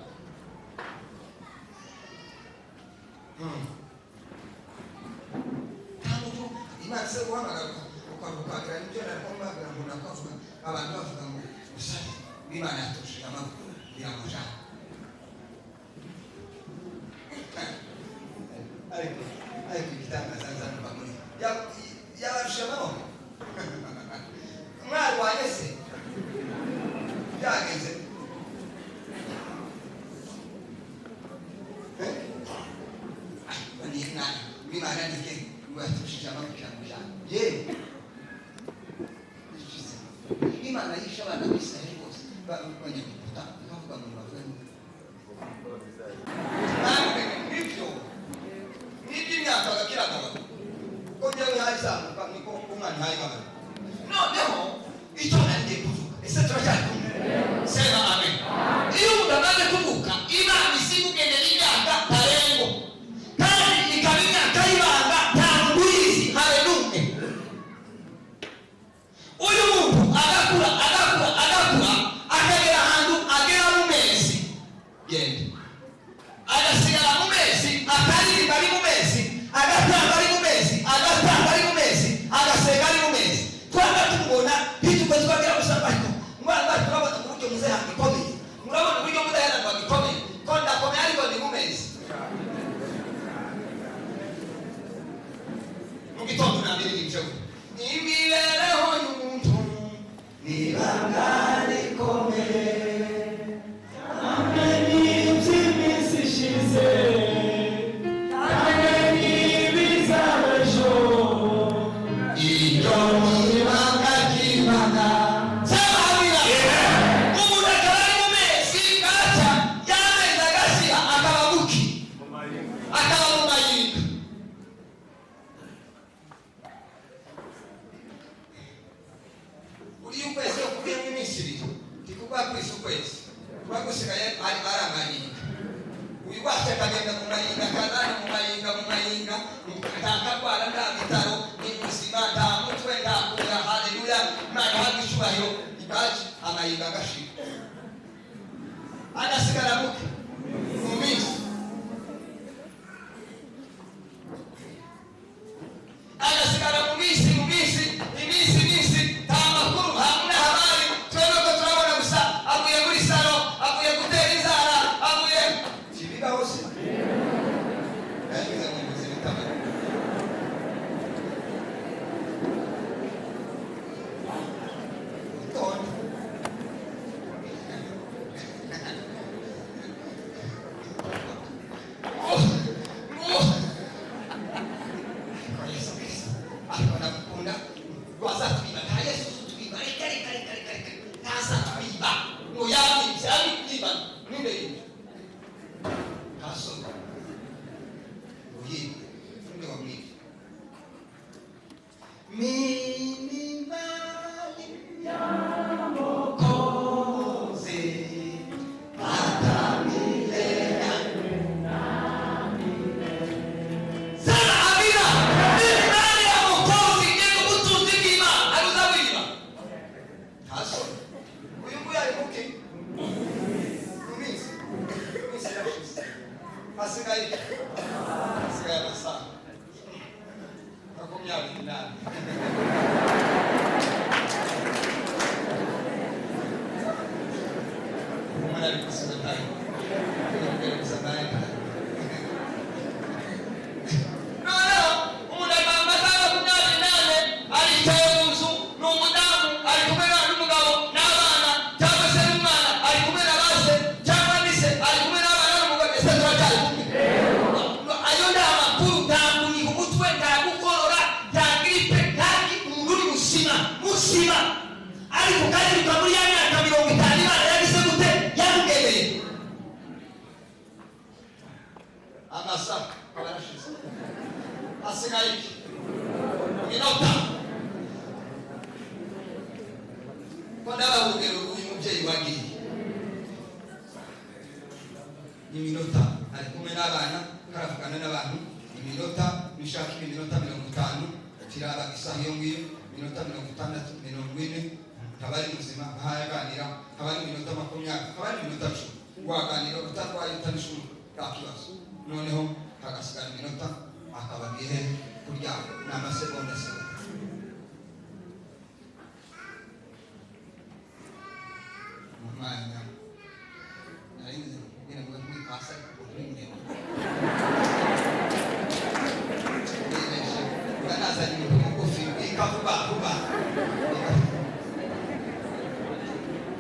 Nta muntu Imana se guhamagara ukagira nibyo nakombagira ngo nakavuga abantu bavuga ngo usabe Imana yaturushije amaboko iramujana. Ariko igitangaza nzanumva muri yabarusha amaboko mwarwanye se byagenze. Imana nike yaturushije amaboko iramujana. Yewe, Imana yishe abana b'Isiraheli bose b'Abanyegiputa, ikavuga ngo bavuge nibyo n'iby'imyaka bagakiragabana ko njyewe ntayizamuka niko umwana ntayigabana. Noneho icyo nari kuvuga, ese turacyari kumwe? Sema amen. Iyo umuntu amaze kuvuka, Imana isimugenera imyaka ntarengwa, kandi ikaba imyaka y'ibanga, nta muntu uyizi habe n'umwe. Uyu muntu agakura, agakura, agakura, akagera ahantu agera mu mezi, genda agasigara mu mezi, akaririmba ari mu mezi, agatamba ari mu mezi, agatamba ari mu mezi, agasenga ari mu mezi. Twanga tumubona ntituko twagera gusa, ariko mwana turabona uburyo muzehe gikomeye, murabona uburyo mudaheranwa gikomeye, ko ndakomeye ariko ni mu mezi. Mu gitondo nabiririmbye imibereho y'umuntu ni ibanga rikomeye. Iby'iminsi ishize kandi n'ibizaba ejo. Iryo ni ibanga ry'Imana. Sema amina. Umuntu akaba ari mu mezi, bwacya y'amezi agashira akaba muki, akaba mu mayinga. Uriya ukwezi yo kubiyemo iminsi 2 ntikuba kwisi, ukwezi kuba gusigaye ari amayinga. Uyu wacu akagenda mu mayinga, akazana mu mayinga, mu mayinga, nta karwara, nta bitaro, ni muzima, nta mutwe, nta kuya. Haleluya, Imana ihabwe icyubahiro. Ibaji amayinga agashira, agasigara muke mu minsi, agasigara mu minsi, mu minsi, iminsi, iminsi, nta makuru, nta habari. Twebwe ko turabona gusa avuye muri salo, avuye gutera inzara, avuye kibibaho se yagize mu buzima itabara. Utonde. Ariko Yesu Kristo, ariko ndamukunda, ngo azatwiba. Nta Yesu uzutwiba. Reka, reka, reka, reka, reka, ntazatwiba. Ngo yamwibye? Yamwiba ninde? Yibye ntasoma ngo yibwe ninde? Wamwibye mimi mali ya Mwokozi hata milele. Sema amina. Imani ya Mwokozi niko ubutunzi bw'Imana ari uzabwiba. Ntasoma. Uyu nguyu ari muki mu minsi, iminsi irashize, hasigaye amasaha 24. Umuntu ari gusiga ntayo gusa ntayo. Noneho umuntu ari amasaha 24, aricaye mu nzu, ni umudamu, ari kumwe n'umugabo n'abana, cyangwa se n'umwana ari kumwe na ba se, cyangwa ni se ari kumwe n'abana n'umugore. Ese turacyari kumwe? Ayo ni amakuru. Nta kuniha umutwe, nta gukorora, nta grippe, nta umuntu uri muzima, muzima, ariko kandi bikaba muri ya myaka 50 Imana yagize gute? Yamugeneye. Amasaha aba yarashize, hasigaye iki? Iminota. Ko ndabaha urugero, uyu mubyeyi wagiye, iminota ari kumwe n'abana, karavugana n'abantu, iminota nishaka iminota 50. Kiraba isaha iyo ngiyo, minota 60, 40, ntaba ari muzima ntayaganira. Haba ari iminota 20, haba ari iminota 10 waganira utarwaye, utabishobora, nta kibazo. Noneho hagasigara iminota akaba agiye kuryama, ni amasegonda asigaye. Mu mwanya nari ngize kubwira ngo muri hasi, ariko uri muremure, nibeshe mba nazanye umuntu mugufi wika vuba vuba.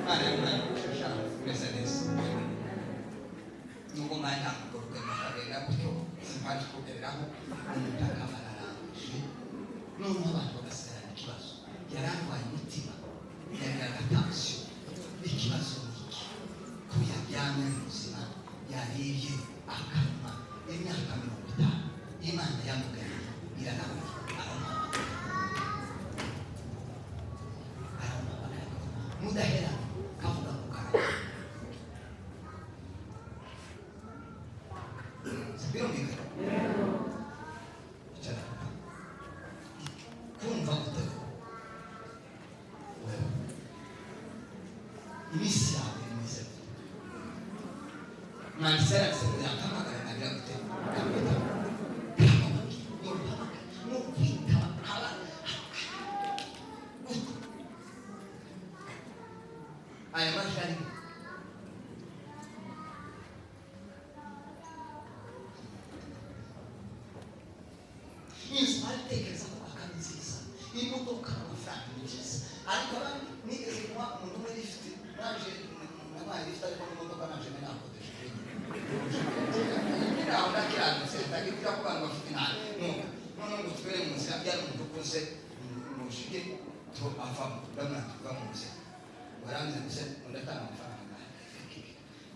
Imana yamuhaye umugisha, umeze neza. Nubwo mwanya ntabwo akagenda gutyo, simpaje kugereraho umuntu akaba ararangije, noneho abantu bagasigarana ikibazo. Yari arwaye umutima, yagiraga tansiyo. Ikibazo ni iki? Ko yaryamye ari muzima, yariye akanywa imyaka 50, Imana yamugaye iranamuye, aramuhamagara, aramuhamagara mudahera kavuga ngo karame. Birumvikana? Icara papa. Kumva gute wewe iminsi yawe imeze gute? Mwanditsi yaranditse ngo yampamagara nagira gute? Nkamwitaba. Ntabwo ni ukwitaba haba gute? Aya majwi arimo inzu baritekereza ko ari nziza, imodoka, amafaranga ni byiza, ariko abandi nigeze kuba umuntu umwe lift, naje nabaye lift, ariko n'imodoka naje nakodesheje nyine aho ndakiranutse, ndagira ko abantu bafite nabi. Nuko noneho ngo tubere mu nzira, byari umuntu ukuze mushike to avamo, ndamwana tuva mu nzira, warangiza ngo ndatanga amafaranga.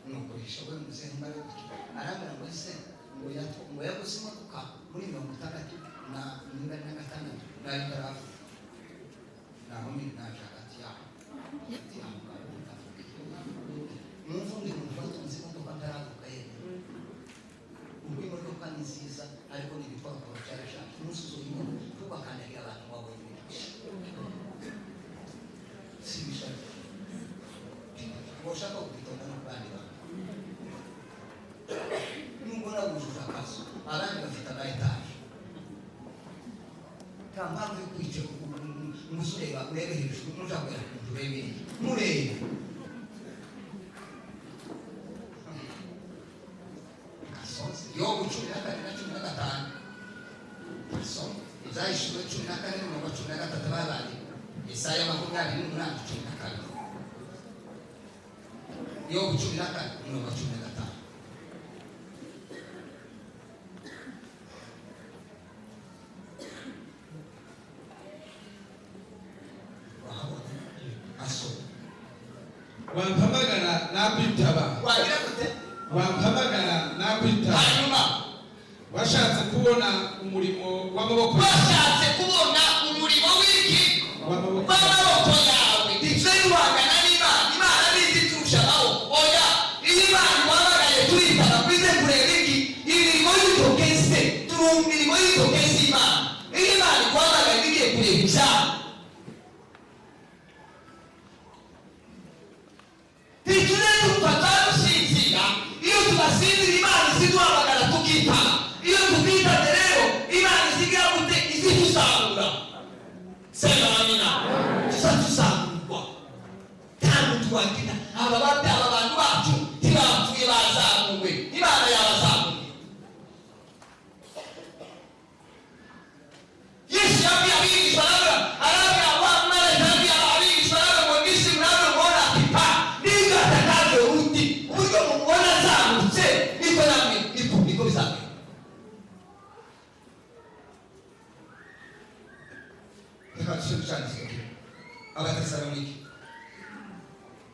Nuko hisha we muzehe mbara gutyo, arambwira ngo ese ngo ngo yaguze imodoka muri 64 na niba na gatandatu nayo itaravuka, naho nyine naje hagati yaho, hagati yaho ngaho ndavuga mwumva undi muntu watunze imodoka ntaravuka. Yewe, ubwo imodoka ni nziza, ariko ni ibipapuro byarashaje. Umunsi uzoyibona ntugakandagira abantu wabonye ibintu bishya, si bishya ushaka kubitonda no ku bandi bantu. Nubwo nawujuje akazu, abandi bafite ama etaje, nta mpamvu yo kwicara ngo ureba, urebe hejuru, nuja kugera ku nzu urebe iriya nturebe gasozi. Yobu 14 na 15, gasoma Ibyahishuwe 14 n'umurongo 13, babaye Yesaya 28 12, Yobu 14 umurongo 15. Wahabona? Asoma. Wampamagara nakwitaba. Wagira gute? Wampamagara nakwitaba. Hanyuma? Washatse kubona umurimo w'amaboko. Bashatse kubona umurimo w'iki? W'amaboko. W'amaboko yawe. Icyo yuhangana n'Imana, Imana nizi turusha amaboko? Oya. Iyo Imana imuhamagaye turitaba, twize kureba iki? Imirimo y'itokese. Turi mu mirimo y'itokese. Imana, iyo Imana iguhamagaye, igiye kureba ibyaha. Ntitujye dupfa dusinzira. Iyo tudasinzira, Imana iziduhamagara tukitaba. Iyo tutitabye rero, Imana izigira gute? Izidusarura. Sema amina. Tuza tuzamurwa ntabwo twagira aba bate. Aba bantu bacu ntibapfuye, bazamuwe, Imana yabazamuye. Yesu yabwiye abigishwa, arabwira wa marayika, yabwiye abigishwa, arabwira ngo ngisi mnavyomuona akipaa ndivyo atakavyorudi. Uburyo mumuona azamutse niko namwe niko bizagenda. Reka dusubire cyanditswe kimwe, Abatesalonike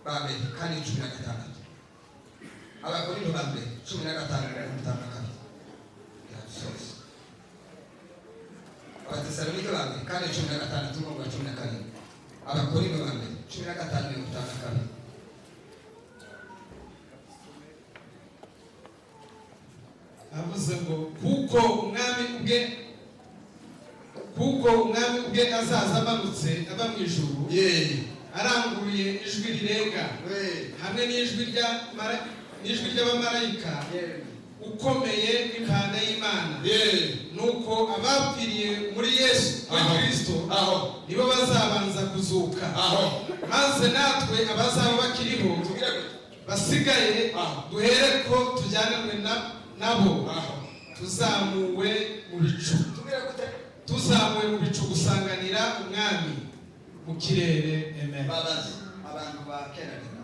ba mbere 4:16, Abakorinto ba mbere 15 52. Reka dusoze. Abatesalonike ba mbere 4:16 umurongo wa 17, Abakorinto ba mbere 15:52. Avuze ngo kuko Umwami ubwe, Kuko Umwami ubwe azaza amanutse ava mu ijuru, aranguruye ijwi rirenga, hamwe n'ijwi ry'abamarayika ukomeye n'impanda y'Imana. Nuko abapfiriye muri Yesu, muri Kristo, Aho. nibo bazabanza kuzuka. Aho. Maze natwe abazaba bakiriho, Tugire gute? basigaye, Aho. duhere ko tujyananwe nabo, Aho. tuzamuwe mu bicu, Tubwire gute? tuzamuwe mu bicu gusanganira Umwami mu kirere. Amen. Babazi abantu ba kera rero,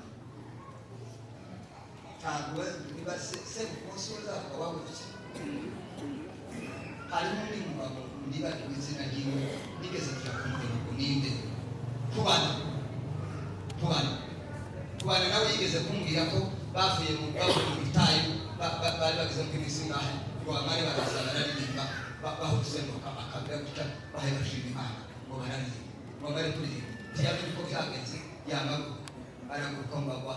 ntabwo niba se umunsi uzavuga wagurutse. Harimo undi mugabo nibagiwe izina ryiwe, nigeze kuja kumureba ngo ninde. Kubana nawe yigeze kumbwira ko bavuye mu butayu, bari bageze mu minsi ngahe, ngo bamare baraza bararirimba, bahuzenguruka bakabira gutya, bahe bashima Imana, ngo bararirimba, ngo bamare kuririmba, ntiyamenye uko byagenze, yamaguruka, araguruka ngo agwa,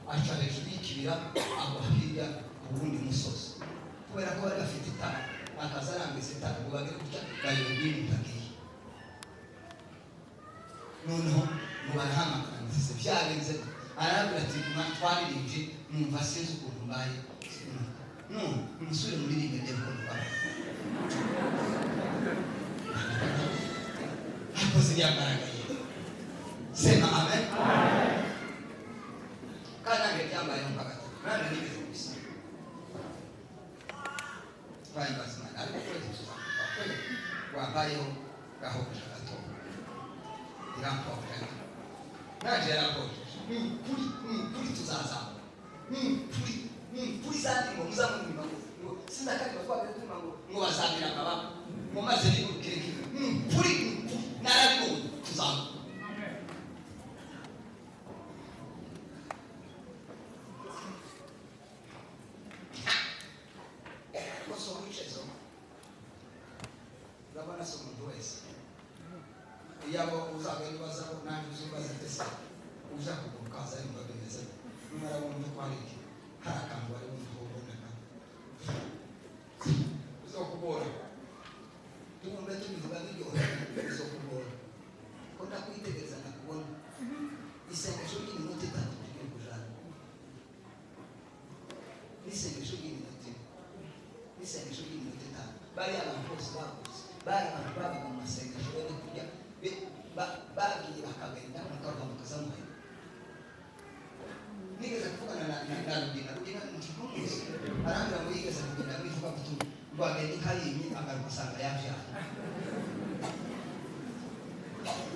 aca hejuru y'ikibira, agwa hirya ku wundi musozi. Kubera ko bari bafite itara, akaza arambitse itara ngo bagere gutya, bayoberwa iyo umuntu agiye. Noneho ngo barahamagara ngo se byagenze gute? Arabwira ati: "Twaririmbye, numva sinzi ukuntu mbaye. None umusore muririmbe ndebe ukuntu mbaye." Ariko ziriya mbaraga ye, sema amen. Kandi nanjye byambayeho nka gatatu, nanjye nigeze kubisoma, twahimbaza Imana, ariko kwezi tuzamuka kweli wambayeho gahobera gato, irampoje, nanjye yarampojeje. Ni ukuri, ni ukuri, tuzazamuka, ni ukuri, ni ukuri. Za ndirimbo muzamuririmba ngo sinakaririmba, twagiye turirimba ngo bazamira amababa, ngo maze nigurukire. Ni ukuri, ni ukuri, narabibonye, tuzamuka. Gusa wicezo urabona si umuntu wese. Iyo abo uzagenda ubazaho, nanjye uzumbaza, ndetse uja kuguruka aza yumva bimeze, numara wumva ko hari iki, hari akantu wari wumva ubonaga bizokugora. Tumve tubivuga biryohe, bizokugora ko ndakwitegereza, ndakubona. Isengesho ry'iminota 3 tugiye kujana n'isengesho ry'iminota 4, n'isengesho ry'iminota 5. Bariya abantu bose bakuze bari abantu babaga mu masengesho, bari kurya, bagiye bakagenda mukava mukazamuhera. Nigeze kuvugana na Rugina. Rugina ntitumuzi, arambwira ngo yigeze kugenda mu ivugabutumwa, ngo agende ikayinyi, agaruka asanga yabyaye.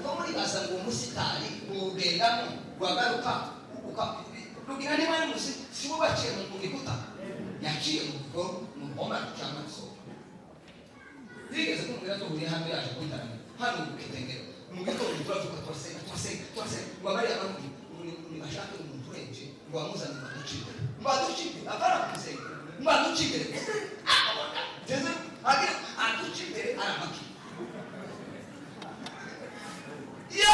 Ko muribaza ngo umusitari uwugendamo wagaruka Rugina niba ari musi, si bo baciye mu gikuta, yaciye mu rugo, mu ruhome cyangwa isoko. Yigeze kumbwira, duhuriye hano, yaje kuntaramira hano mu Kitengero mu gitondo, turavuga, turasenga, turasenga, turasenga, ngo abariya bamubwira ngo nibashake umuntu urenje, ngo bamuzane, ngo aduce imbere, ngo aduce imbere, avana ku rusengero, ngo aduce imbere gusa, akabona ngeze agira aduce imbere, aramakira. Yo!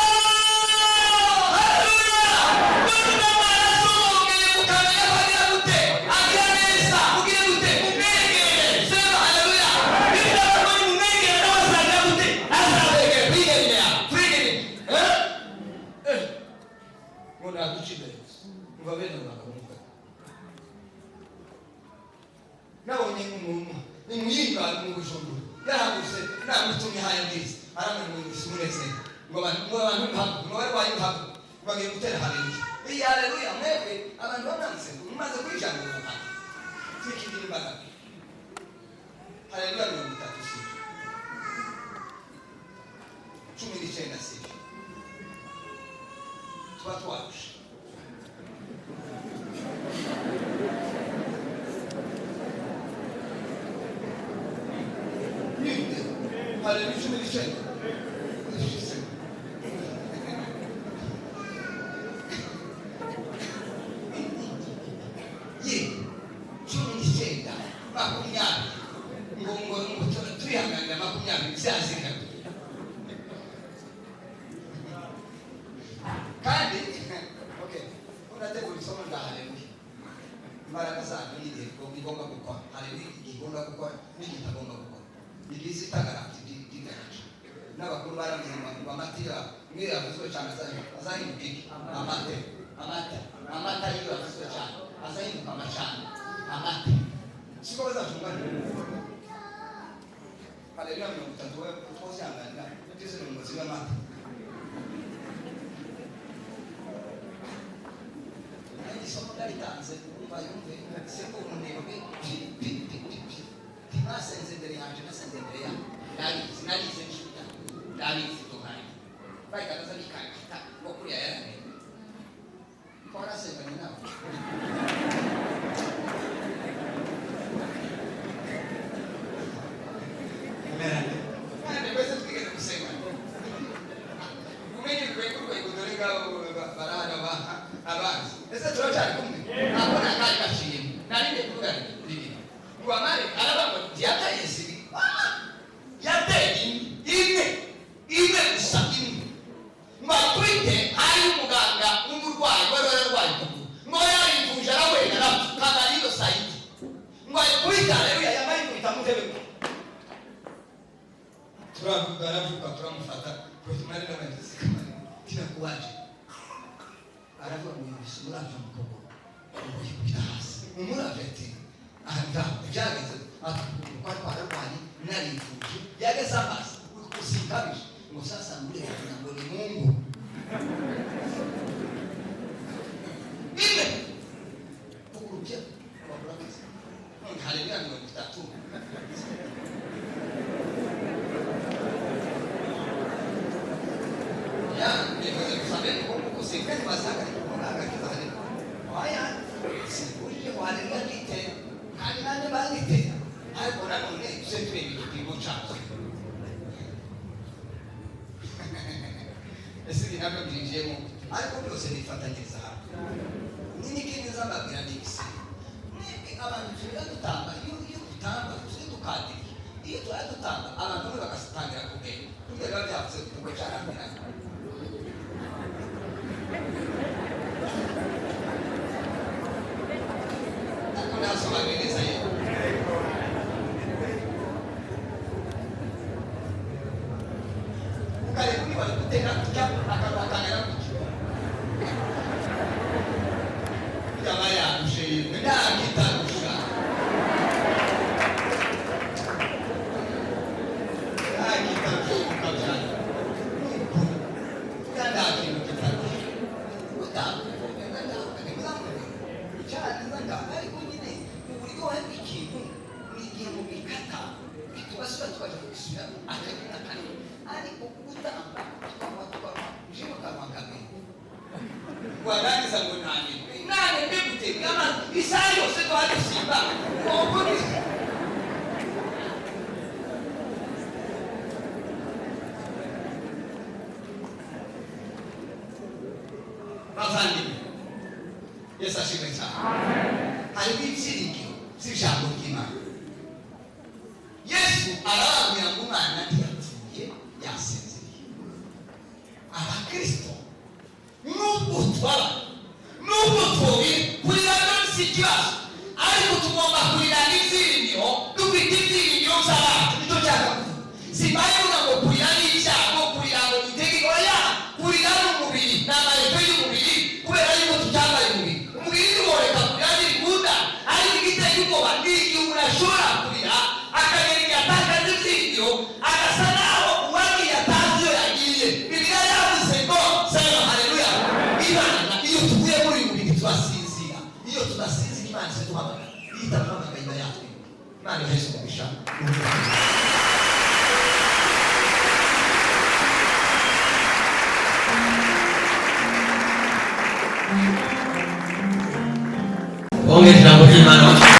Haleluya! None amaraso mwongeye mukamenya ko agira gute? Agira neza. Mugire gute? Mumwegere. Sema haleluya. Niba ko mumwegere, nawe azagira gute? Azabegere. Twigire ya. Twigire. Eh? Eh. Ngo naduce imbere gusa. Umva bene bakamuka. Nabonye umuntu ni muyinga mu Bujumbura, yarahagurutse, namutumye haya bwiza, aramubwira ngo ngise umunezero, ngo abantu ntabwo ngo bari bayihabwa, bagiye gutera haleluya. Iyi haleluya mwebwe abantu bamwanze mumaze kuyijambo, twikigira imbaraga. Haleluya 30 sibyo, 19 sibyo, tuba twarushe. Ninde haleluya 19? Ye 19, 20, ngo turihanganira 20 byazika. Kandi okay, unategura isomo rya haleluya, imbaraga zayo n'igihe igomba gukora haleluya, igihe igomba gukora n'igihe itagomba gukora, igihe itagara rigaraje. Niyo yavuzwe cyane azahinduka iki? Amate, amata, amata. Iyo yavuzwe cyane azahinduka amacana, amata. Siko bazafunga haleluya 30, we twozihanganira utize ngo zibe amata. Isomo ryaritanze, urumva yumve siko umunebwe. Pi pi pi pi pi, ntibasenze imbere yanjye, nasenze imbere yabo. Ndabizi, narize n'inshuti yanjye, ndabizi. Duhaye bahita bikangita ngo kuriya yaranebwe ko warasenganye nawe. Kandi twese twigeze gusenga, umenye urwego urwego, dore ngabo barahari abazi. Ese turacyari kumwe? Ntabwo nakari gaciyemo, nari ngiye kuvuga bibiri ngo amare aravuga ngo ntiyateye zibiri, yateye imwe, imwe gusa, imwe. Ngo ayikubite, hari umuganga w'umurwayi wari wararwaye ukuguru, ngo yarivuje arawera, arapfa ariyo sayidi. Ngo ayikubite, haleluya, yamara ikubita mu ntebe, turavuga, aravuga, turamufata tumari n'abayobozi kamari kinakuwaje. Aravuga ngo yumvise umuravyo mu kuguru, ngo yikubita hasi umuravyo, ati aha ngaho byagenze, ati ukuguru kwari kwararwaye, narivuje, yageze amazi usikabije. Ngo sasa ngure kugira ngo ni Mungu imwe kuguru pia wakurakiza. None haleluya 30. Ya bivuze gusa mbere ko gusenga ntibazahagarika kubona agakiza. Haleluya, oya, sikujije ngo haleluya nditera, kandi nanjye banditera, ariko nanone tuze tureba igipimo cyazo. Ese ibi nabyo byinjiyemo? Ariko byose nifatanyiriza hamwe. N'ikindi nzababwira ni igisibo. Mwebwe abantu tujya dutamba, iyo dutamba tujye dukadiriye, iyo tujya dutamba abantu bamwe bagatangira kugenda, burya biba byavuze ngo cyarambiranye. Ariko nasobanuye neza yewe? Ukareba niba bari gutera gutya, akanwa kangana gutya, yaba yarushe yemwe, ntakitarusha, ntakitarusha ukabyara nukuri, kandi nta kintu kitarusha cyane. Ariko nyine uburyohe bw'ikintu ni igihe mubikata tubasubira tukaja kubisubira akanyuma kanini, ariko gutamba tukanywa tukanywa jewe kanwa kamwe, warangiza ngo nane nane mbigute isaha yose twaba dusimba ubwo. Bavandimwe, Yesu ashimwe cyane. Harimo ibyiringiro by'ijambo ry'Imana. Yesu arababwira ngo umwana ntiyapfuye, yasinziriye. Abakristo, nubwo tubaba, nubwo tubiri, kurira si ikibazo, ariko tugomba kurira n'ibyiringiro, dufite ibyiringiro by'abantu. Nicyo nshaka kuvuga. Simbaye kuvuga ngo kurira ni icyago, kurira ngo ni itegeko. Oya, kurira ni umubiri, ni amareko y'umubiri, kubera yuko tucyambaye umubiri. Umubiri ntiworeka kurira, ntibikunda. Ariko igiteye ubwoba ni igihe umuntu ashobora kurira akagera igihe atakaza ibyiringiro, agasa naho uwagiye atazi iyo yagiye. Bibiliya yavuze ngo sema haleluya. Imana, iyo tuvuye muri uyu mubiri turasinzira. Iyo tudasinzira, Imana iduhamagara. Iyo itaduhamagaye iba yatwibuka. Imana iheze umugisha. Wongera ijambo ry'Imana.